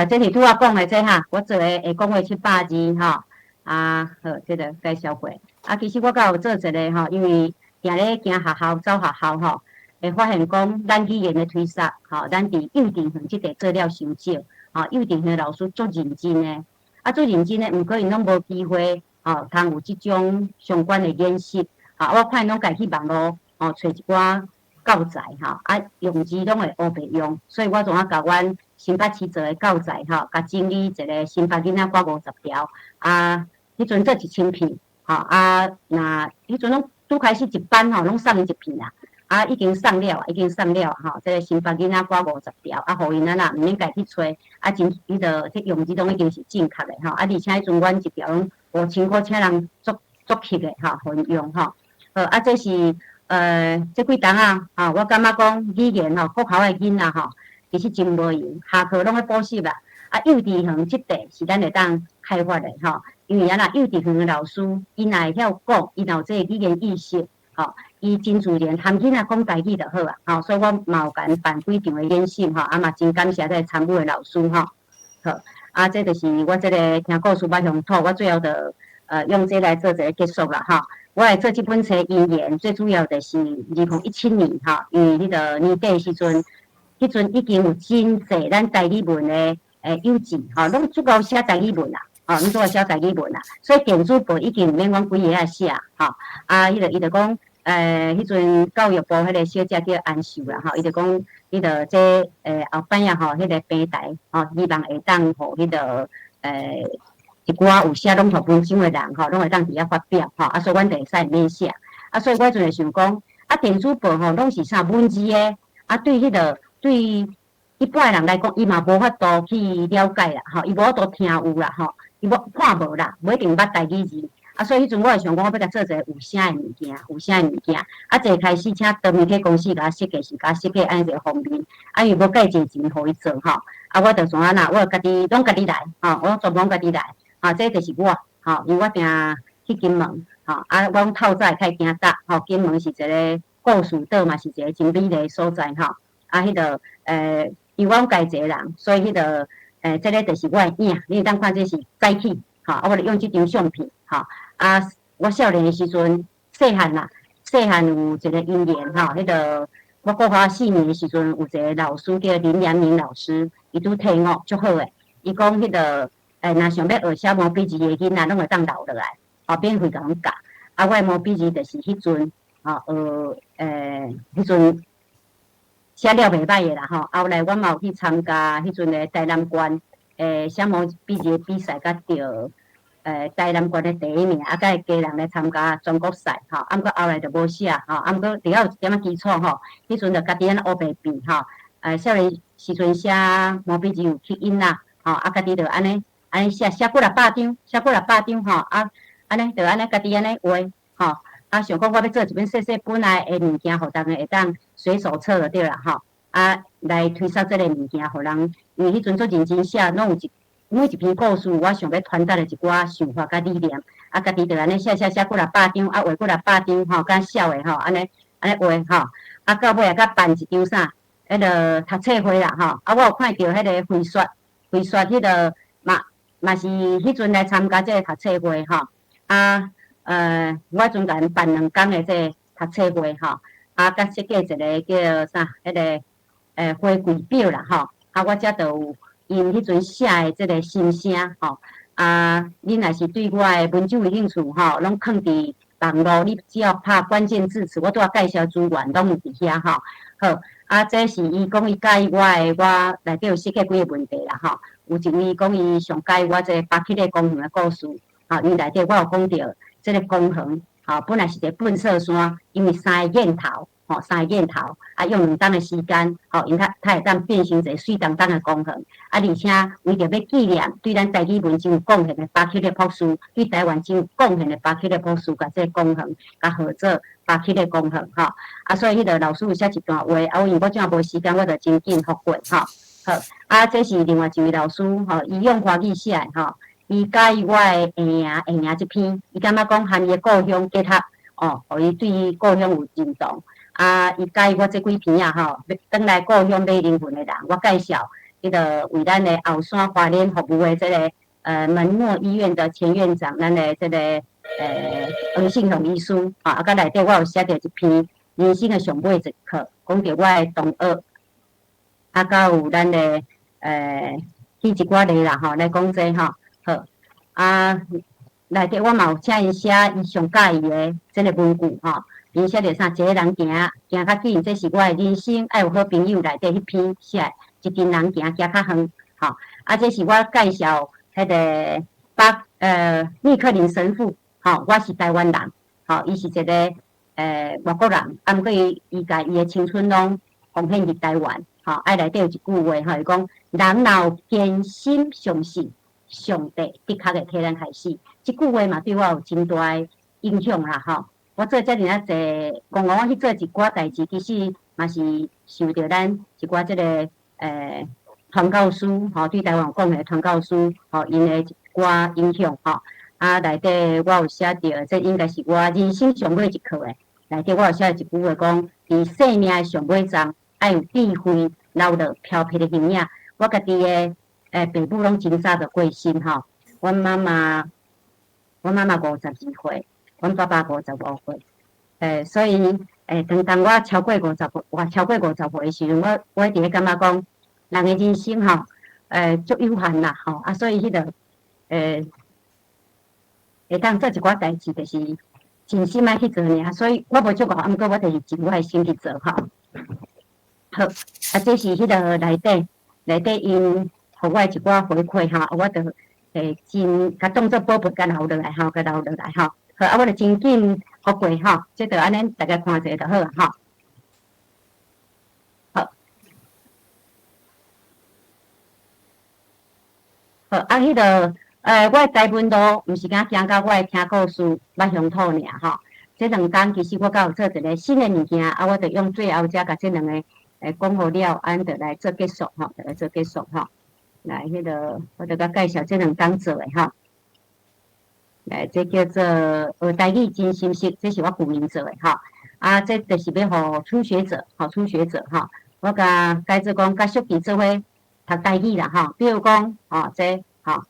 這是拄仔講的這哈，我做的會講話700字吼，啊，好，這个介紹過。啊，其實我閣有做一个吼，因為定咧行學校、走學校吼，會發現講咱語言的推捒吼，咱佇幼稚園這塊做了傷少，吼，幼稚園老師足認真的，啊，足認真的，毋過𪜶攏無機會吼，通有這種相關的演習，吼，我看𪜶攏家去網路吼，揣一寡教材吼，啊，用字攏會烏白用，所以我總啊共阮新北市做的教材吼，共整理一个新北囡仔歌50條，啊，彼陣做1000片，吼，啊，若彼陣攏拄開始一班吼，攏送𪜶一片啊，啊，已經送了，已經送了吼，這个新北囡仔歌50條，啊，予𪜶按怎，毋免家去揣，啊，真彼个這用字攏已經是正確的吼，啊，而且彼陣阮一條攏5000箍請人作作曲的吼，予𪜶用吼，好，啊，這是這幾冬啊，吼，我感覺講語言吼，國校的囡仔吼，其實真無閒，下課攏咧補習啦，啊，幼稚園這塊是咱會當開發的吼，因為按怎幼稚園的老師，𪜶若會曉講，𪜶若有這个語言意識，吼，伊真自然含囡仔講台語就好啊，吼，所以我嘛有共𪜶辦幾場的演習吼，啊嘛真感謝這個參與的老師吼，好，啊，這就是我這个聽故事捌鄉土，我最後就用這來做一个結束啦吼。我來做這本冊引言，最主要就是2017年吼，因為彼個年底的時陣，彼陣已經有真濟咱台語文的幼稚吼，攏足夠寫台語文啦，吼，攏足夠寫台語文啦，所以電子報已經毋免阮規个仔寫吼，啊，彼個伊就講，彼陣教育部彼個小姐叫安秀啦吼，伊就講，彼個這後擺仔吼，彼個平台吼，希望會當予彼個一寡有寫朗讀文章的人吼，攏會當佇遐發表吼，啊，所以阮就會使免寫，啊，所以我彼陣就想講，啊，電子報吼攏是啥文字的，啊，對彼個對一般的人來講，伊嘛無法度去了解啦，吼，伊無法度聽有啦，吼，伊無看無啦，無一定捌台語字，啊，所以彼陣我會想講，我欲共做一個有聲的物件，有聲的物件，啊，一開始請多媒體公司共我設計，是共我設計按呢一個封面，啊，伊無計濟錢予伊做吼，啊，我就創按怎，我就家己攏家己來，吼，我全部攏家己來，吼，這就是我，吼，因為我定去金門，吼，啊，我攏透早會開行搭，吼，金門是一个故事島，嘛是一个真美麗的所在，吼，啊，彼个因為我家己一個人，所以彼个這个就是我的影，你會當看這是早起，吼，啊，我就用這張相片，吼，啊，我少年的時陣，細漢啦，細漢有一個因緣，吼，彼个我國小4年的時陣，有一個老師叫林良明老師，伊拄退伍，足好的，伊講彼个若想欲學寫毛筆字的囡仔，攏會當留落來，吼，免費共阮教。啊，我的毛筆字就是彼陣，吼，學彼陣寫了袂䆀的啦吼。後來我嘛有去參加彼陣的台南縣寫毛筆字的比賽，佮著台南縣的第一名，啊，佮會家人來參加全國賽吼，啊，毋過後來就無寫吼，啊，毋過佇遐有一點仔基礎吼，彼陣就家己按呢烏白變吼，少年時陣寫毛筆字有吸引啦，吼，啊，家己就按呢按呢寫，寫幾若百張，寫幾若百張吼，啊，按呢就按呢家己按呢畫吼，啊，想講我欲做一本細細本仔的物件，予逐家會當隨手冊就對啦吼，啊，來推銷這个物件，予人，因為彼陣足認真寫，攏有一每一篇故事，我想欲傳達的一寡想法佮理念，啊，家己就按呢寫寫寫幾若百張，啊，畫幾若百張吼，敢痟的吼，按呢按呢畫吼，啊，到尾啊，閣辦一場啥，彼个讀冊會啦吼，啊，我有看著彼个飛雪，飛雪彼个嘛嘛是彼陣來參加這个讀冊會吼，啊，我彼陣共𪜶辦兩工的這个讀冊會吼，啊，閣設計一个叫啥，彼个回饋表啦吼，啊，我遮就有𪜶彼陣寫的這个心聲吼，啊，恁若是對我的文章有興趣吼，攏囥佇網路，你只要拍關鍵字詞，我拄仔介紹資源攏有佇遐吼。好，啊，這是伊講伊佮意我的，我內底有設計幾个問題啦吼。有一位講伊上佮意我這个巴克利公園的故事，吼，因內底我有講著這个公園，吼，本來是一个糞埽山，因為三个箭頭。吼，三個箭頭，啊，用兩冬的時間，吼，𪜶較較會當變成一个媠當當的公園。啊，而且為著欲紀念對咱台語文真有貢獻的巴克利博士，對台灣真有貢獻的巴克利博士，共這个公園共號做巴克利公園，吼。啊，所以彼个老師有寫一段話，啊，因為我這無時間，我就真緊覆過，吼。好，啊，這是另外一位老師，吼，伊用華語寫的，吼，伊佮意我的下營下營這篇，伊感覺講和伊的故鄉結合，哦，予伊對伊故鄉有認同。啊，伊佮意我這幾篇啊吼，欲轉來故鄉買靈魂的人，我介紹彼个為咱的後山花蓮服務的這个門諾醫院的前院長，咱的這个黃信雄醫師，啊，佮內底我有寫著一篇人生的上尾一課，講著我的同學，啊，佮有咱的舉一寡例啦吼，來講這吼，好，啊，內底我嘛有請𪜶寫伊上佮意的這个文句吼。𪜶寫著啥？一个人行行較緊，這是我的人生。愛有好朋友內底彼篇寫，一群人行行較遠，吼。啊，這是我介紹彼个巴密克林神父，吼，我是台灣人，吼，伊是一个外國人，啊，毋過伊伊共伊的青春攏奉獻佇台灣，吼。啊，內底有一句話，吼，伊講人若有堅心相信上帝，的確會替咱害死。這句話嘛，對我有真大的影響啦，吼。我做遮爾仔濟，講我去做一寡代誌，其實嘛是受著咱一寡這个傳教士吼，對台灣有貢獻傳教士吼，𪜶的一寡影響吼。啊，內底我有寫著，這應該是我人生上尾一課的。內底我有寫一句話講，佇生命的上尾站，愛有智慧留落飄飄的形影。我家己的爸母攏真早就過身吼，阮媽媽，阮媽媽52歲。阮爸爸55歲，所以，當當我超過五十歲，我超過50歲的時陣，我一直咧感覺講，人的人生吼，足有限啦，吼，啊，所以彼个，會當做一寡代誌，就是盡心愛去做爾，所以我無足夠，啊，毋過我就是盡我的心去做吼。好，啊，這是彼个內底內底𪜶予我的一寡回饋吼，我就真共當做寶貝，共留落來吼，共留落來吼。好，啊，我就真緊覆過吼，這就按呢，大家看一下就好啊吼。好，好，啊，彼个，我的台文路毋是敢行到我的聽故事捌鄉土爾吼。這兩工其實我閣有做一个新的物件，啊，我就用最後才共這兩个講好了，按就來做結束吼，就來做結束吼。來，彼个我就共介紹這兩工做的吼。來，這叫做學台語真心實，這是我舊年做的吼。啊，這就是欲予初學者，吼，初學者吼。我共改做講，佮淑琪做伙讀台語啦吼。比如講，吼，這吼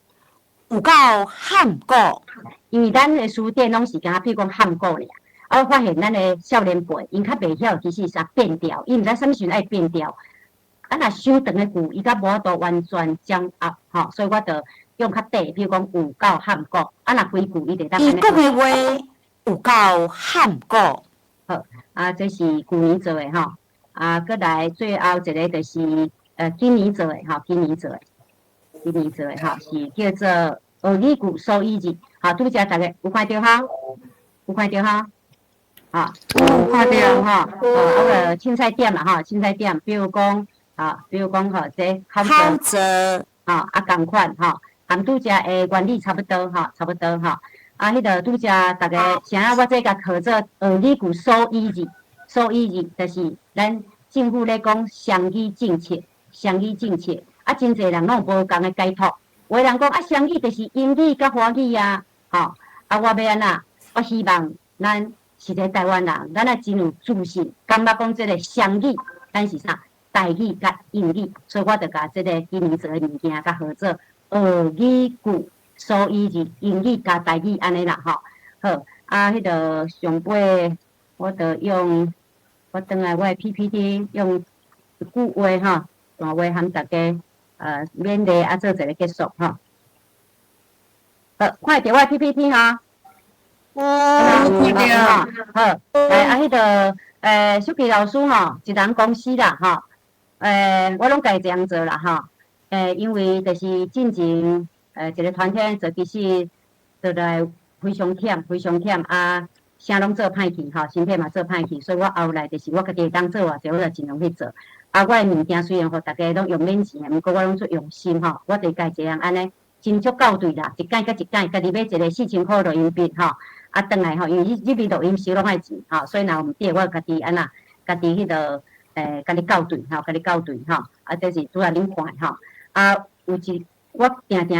有夠漢語，因為咱的詞典攏是敢若比如講漢語爾。啊，我發現咱的少年輩，𪜶較袂曉其實啥變調，伊毋知啥物時陣愛變調。啊，若傷長的句，伊較無法度完全掌握，吼，所以我就用較短，比如講有夠漢語，啊，若規句伊就當。伊講的話有夠漢語。好，啊，這是舊年做的吼，啊，閣來最後一个就是今年做的吼，今年做的。今年做的吼，是叫做学语句所以字。好，拄才逐家有看著哈？有看著哈？吼，有看著吼？哦，啊个凊彩點啦吼，凊彩點，比如講，啊，比如講吼，這口座，吼，啊仝款吼，含拄才的原理差不多吼，差不多吼。啊，彼个拄才逐家，啥我這共號做學語句所以字，所以字就是咱政府咧講雙語政策，雙語政策。啊，真濟人攏無仝的解讀，有的人講啊，雙語就是英語佮華語啊，吼，啊，我欲按怎？我希望咱是一个台灣人，咱愛真有自信，感覺講這个雙語，咱是啥？台語佮英語，所以我就共這个今年做的物件共號做學語句所以字，英語加台語按呢啦，吼。好，啊，彼个上尾我就用我轉來我的 PPT 用一句話吼，段話含大家勉勵啊，做一个結束吼。好，看會著我的 PPT 吼？有，看著。好，來啊，彼个淑琪老師吼，一人公司啦吼，我攏家己一人做啦吼。因為就是進前一个團體做，其實做來非常忝，非常忝啊，啥攏做歹去吼，身體嘛做歹去，所以我後來就是我家己會當做偌濟，我就盡量去做。啊，我的物件雖然予逐家攏用免錢的，毋過我攏足用心吼，我就家一個人按呢，真足校對啦，一擺佮一擺，家己買一个4000箍錄音筆吼，啊，轉來吼，因為入去錄音室攏愛錢吼，所以若有毋對，我家己按怎，家己彼個家己校對吼，家己校對吼，啊，這是拄仔恁看的吼，啊，有一我定定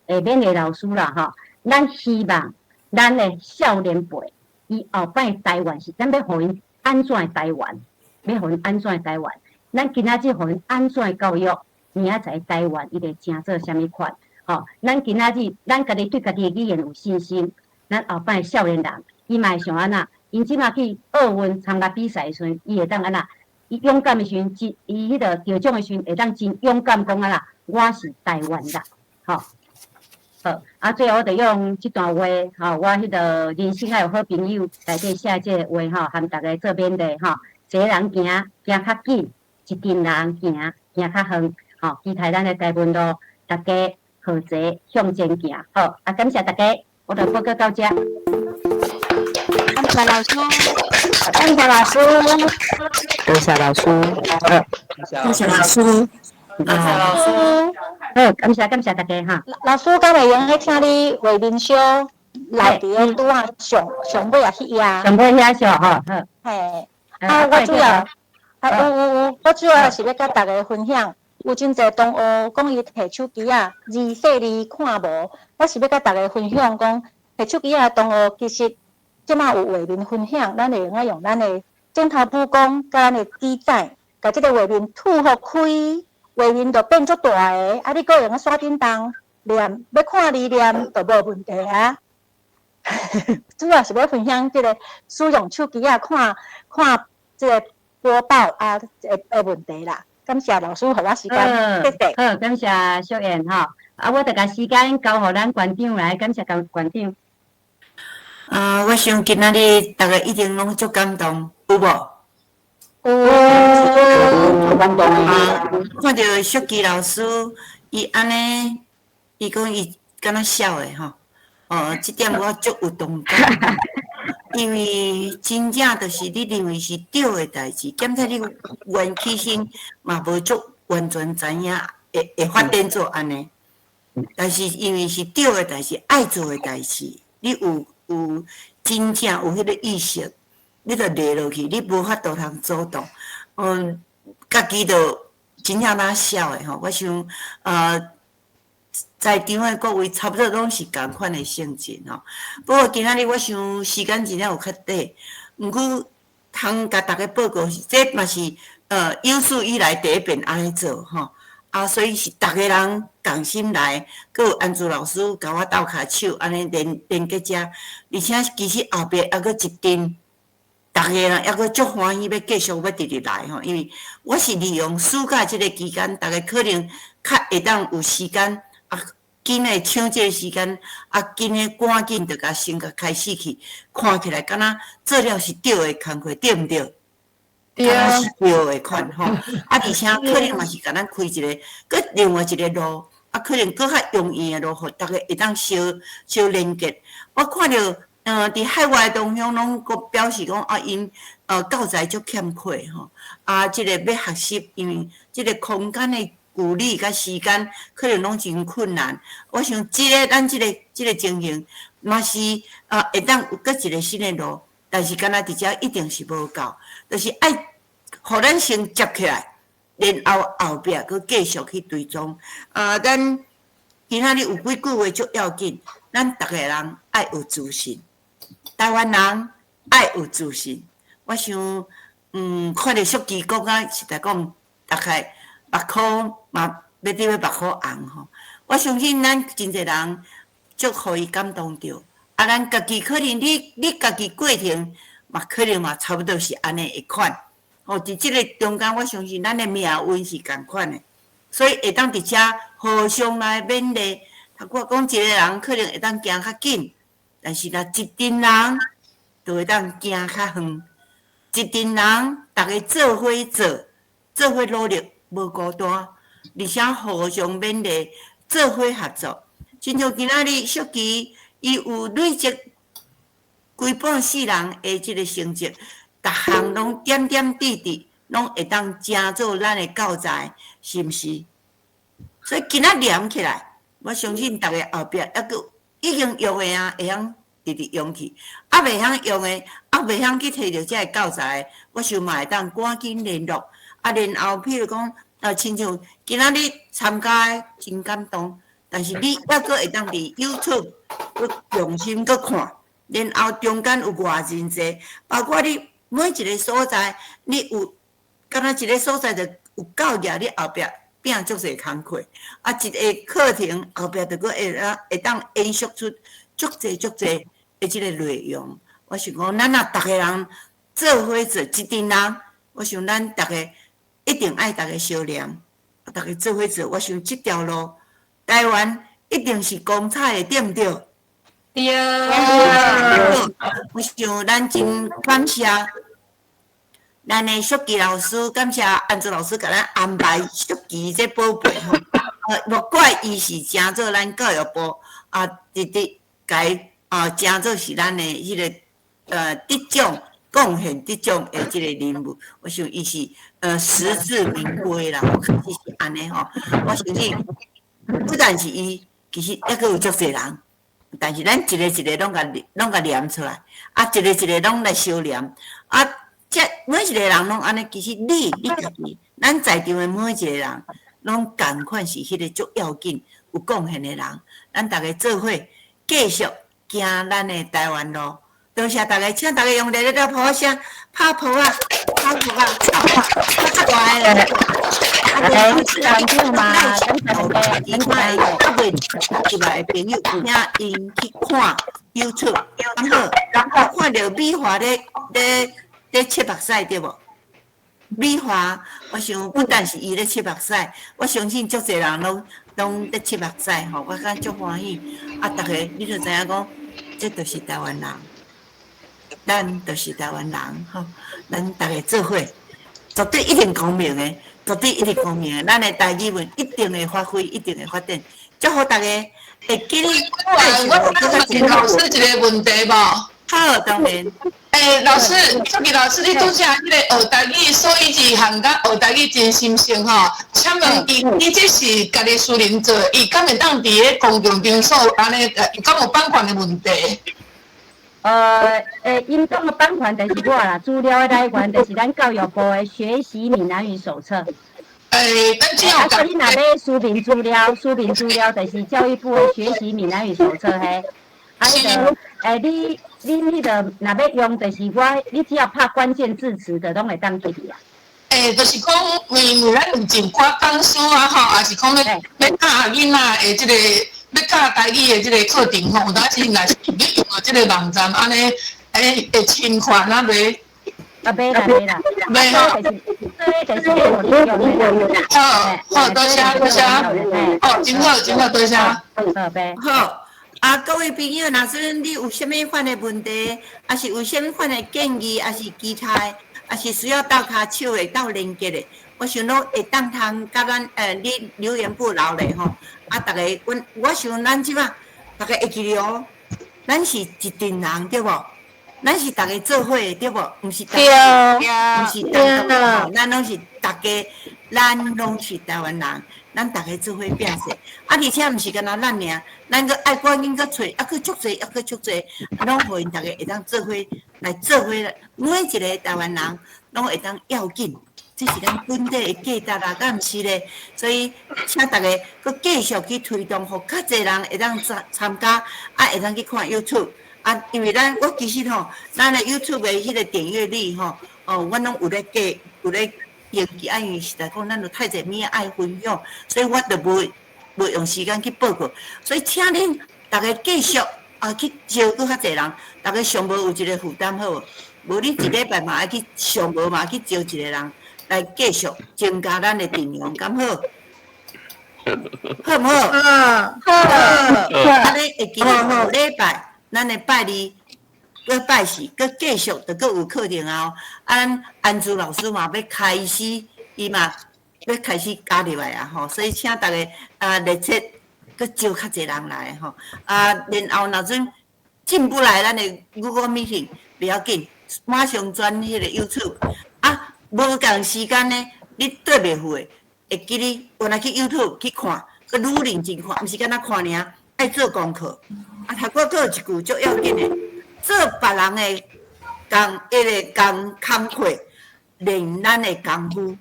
會勉勵老師啦吼，咱希望咱的少年輩，伊後擺台灣是咱欲予𪜶按怎的台灣，欲予𪜶按怎的台灣？咱今仔日予𪜶按怎的教育，明仔載台灣伊會成做啥物款？吼，咱今仔日咱家己對家己的語言有信心，咱後擺少年人，伊嘛會想按怎？𪜶這馬去奧運參加比賽的時陣，伊會當按怎？伊勇敢的時陣，真伊彼個得獎的時陣，會當真勇敢講按怎？我是台灣人，吼。好，啊，最後我就用這段話，吼，我彼個人生愛有好朋友內底寫這个話，吼，含逐家做勉勵，吼，一个人行行較緊，一陣人行行較遠，吼，期待咱的台文路，逐家合齊向前行，好，啊，感謝大家，我就報告到這。感謝老師，感謝老師，多謝老師，多謝老師，多謝老師。好，感謝感謝大家哈。老師，敢會用得請你畫面小留佇咧拄仔上上尾仔彼頁。上尾遐小吼，好。嘿，啊，我主要，啊，有有有，我主要是欲佮逐家分享，有真濟同學講伊提手機仔字細膩看無，我是欲佮逐家分享講，提手機仔同學其實這馬有畫面分享，咱會用得用咱的枕頭拇公佮咱的指指，共這个畫面吐予開。畫面就變足大个，啊！你閣會用得刷叮當念，欲看字念就無問題啊。主要是欲分享這个使用手機仔看看這个播報啊的的問題啦。感謝老師予我時間，謝謝。好，感謝淑燕吼。啊，我就共時間交予咱館長來，感謝館館長。啊，我想今仔日逐家一定攏足感動，有無？有，感動啊！看著淑琪老師，伊按呢，伊講伊敢若痟的吼，哦，這點我足有同感。因為真正就是你認為是對的代誌，兼且你原起先嘛無足完全知影會會發展做按呢。但是因為是對的代誌，愛做的代誌，你有有真正有彼個意識。你就犁落去，你無法度通阻擋。嗯，家己就真正若痟的吼。我想，在場的各位差不多攏是仝款的性質吼。不過今仔日我想時間真正有較短，毋過通共逐家報告是，這嘛是有史以來第一遍按呢做吼。啊，所以是逐家人仝心來，閣有安珠老師共我鬥跤手，按呢連連結遮，而且其實後壁猶閣一陣。逐家人猶閣足歡喜，欲繼續欲直直來吼，因為我是利用暑假這个期間，逐家可能較會當有時間啊，緊的搶這个時間啊，緊的趕緊就共先共開始去，看起來敢若做了是對的工課，對毋對？對。敢若是對的款吼，啊，而且可能嘛是共咱開一个閣另外一个路，啊，可能閣較容易的路，予逐家會當相相連結。我看著，佇海外同鄉攏閣表示講啊，𪜶教材足欠缺吼，啊，這個欲學習，因為這個空間的距離佮時間，可能攏真困難。我想這个咱這個情形，嘛是啊，會當有閣一个新的路，但是敢若佇遮一定是無夠，就是愛予咱先接起來，然後後壁閣繼續去追蹤。啊，咱今仔日有幾句話足要緊，咱逐个人愛有自信，台灣人愛有自信。我想，看著淑琪講啊，實在講，大概目眶嘛欲佇欲目眶紅吼。我相信咱真濟人足予伊感動著。啊，咱家己可能你家己過程嘛，可能嘛差不多是按呢的款。吼，佇這个中間，我相信咱的命運是仝款的，所以會當佇遮互相來勉勵。我講一個人可能會當行較緊，但是若一陣人就會當行較遠。一陣人，逐家做伙做，做伙努力，無孤單，而且互相勉勵，做伙合作。親像今仔日淑琪，伊有累積規半世人的這个成績，逐項攏點點滴滴，攏會當成做咱的教材，是毋是？所以今仔連起來，我相信逐家後壁猶閣已經用的啊，會曉直直用去；啊，袂曉用的，啊，袂曉去提著這个教材，我想嘛會當趕緊聯絡。啊，然後譬如講，啊，親像今仔日參加的真感動，但是你猶閣會當佇 YouTube 閣用心閣看，然後中間有偌真濟，包括你每一个所在，你有敢若一个所在就有教業，你後壁摒足濟工課，啊，一个課程後壁就閣會當會當延續出足濟足濟的這个內容。我想講，咱若逐个人做伙做，一陣人，我想咱逐个一定愛逐家相連，逐家做伙做。我想這條路，台灣一定是光彩的，對毋對？對。我想咱真感謝咱的淑琪老師，感謝安祖老師共咱安排淑琪這寶貝吼。莫怪伊是成做咱教育部啊，直直共啊，成做是咱的彼个得獎貢獻得獎的這个人物，我想伊是實至名歸啦，我確實是按呢吼。我相信不但是伊，其實猶閣有足濟人，但是咱一个一个攏共攏共念出來，啊，一個一個攏來相連，啊，這每一個人攏按呢，其實你家己，咱在場的每一個人，攏仝款是彼個足要緊、有貢獻的人，咱逐家做伙繼續行咱的台灣路。多謝大家，請大家用熱烈的拍聲，拍噗仔，拍噗仔，拍大的。啊，團長嘛，其他的較袂入來的朋友，請𪜶去看 YouTube，然後看著美華咧切目屎對無？美華，我想不但是伊咧切目屎，我相信足濟人攏咧切目屎吼，我感覺足歡喜。啊，逐家你就知影講，這就是台灣人，咱就是台灣人吼，咱逐家做伙，絕對一定光明的，絕對一定光明的。咱的台語文一定會發揮，一定會發展。祝福大家會記得。我問老師一个問題無？好，當然。老師，淑琪老師，你拄才彼个學台語，所以是函甲學台語真心聲吼。請問伊，伊這是家己私人做，伊敢會當佇咧公共場所按呢？敢有版權的問題？𪜶講的版權就是我啦，資料的來源就是咱教育部的學習閩南語手冊。咱只有啊，所以你若欲書面資料，書面資料就是教育部的學習閩南語手冊嘿。啊，彼个，你彼个若欲用，就是我，你只要拍關鍵字詞就攏會當入去啊。就是講，因為咱有一寡講師啊吼，也是講欲教囡仔的這个，欲教台語的這个課程吼，有當時若是欲用到這个網站，按呢，會侵權啊袂？啊，袂啦袂啦，袂吼。這就是你用的。好，好，多謝多謝。哦，真好真好，多謝。好，拜。好。啊，各位朋友，若說你有啥物款的問題，抑是有啥物款的建議，抑是其他的，抑是需要鬥跤手的、鬥連結的，我想講會當通佮咱你留言簿留咧吼，啊，逐家，阮我想咱這擺逐家會記得哦，咱是一陣人對無？咱是逐家做伙的對無？毋是單，毋是單獨吼，咱攏是逐家，咱攏是台灣人，咱逐家做伙拼勢。啊，而且毋是干焦咱爾，咱閣愛趕緊閣揣，猶閣足濟，猶閣足濟，啊，攏予𪜶逐家會當做伙來做伙，每一個台灣人攏會當要緊，這是咱本地的價值啊，敢毋是咧？所以請逐家閣繼續去推動，予較濟人會當參參加，啊，會當去看 YouTube。啊，因為咱我其實吼，咱的 YouTube 的彼個點閱率吼，哦，阮攏有咧計，有咧研究，啊，因為實在講，咱有太濟物仔愛分享，所以我就無無用時間去報告。所以請恁逐家繼續啊去招閣較濟人，逐家上無有一個負擔好無？無你一禮拜嘛愛去上無嘛去招一個人來繼續增加咱的陣容，敢好？好毋好？好。好。按呢會記得後禮拜。咱的拜二、閣拜四、閣繼續，就閣有課程啊！啊，咱安珠老師嘛欲開始，伊嘛欲開始加入來啊！吼，所以請逐家啊熱切閣招較濟人來吼。啊，然後若準進不來咱的 Google Meeting，袂要緊，馬上轉彼個 YouTube。啊，無仝時間呢，你綴袂赴的，會記得原來去 YouTube 去看，閣愈認真看，毋是干焦看爾，愛做功課。啊，頭拄閣有一句足要緊的，做別人的工，彼個工工課，練咱的功夫；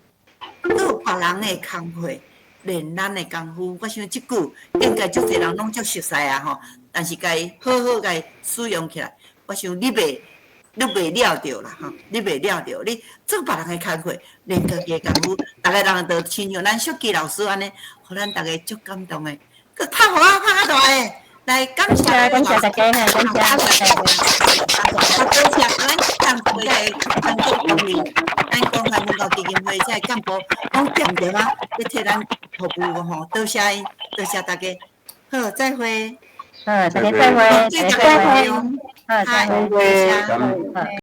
做別人的工課，練咱的功夫。我想這句應該足濟人攏足熟似啊吼，但是共伊好好共伊使用起來，我想你袂料著啦吼，你袂料著，你做別人的工課，練家己的功夫，逐个人就親像咱淑琪老師按呢，予咱逐家足感動的，閣拍予我拍較大个。來，感謝，感謝大家，感謝，啊，多謝咱幹部的團隊方面，咱關懷文教基金會這個幹部攏踮著啊，咧替咱服務吼，多謝𪜶，多謝大家，好，再會。好，大家再會，再會，好，再會，好。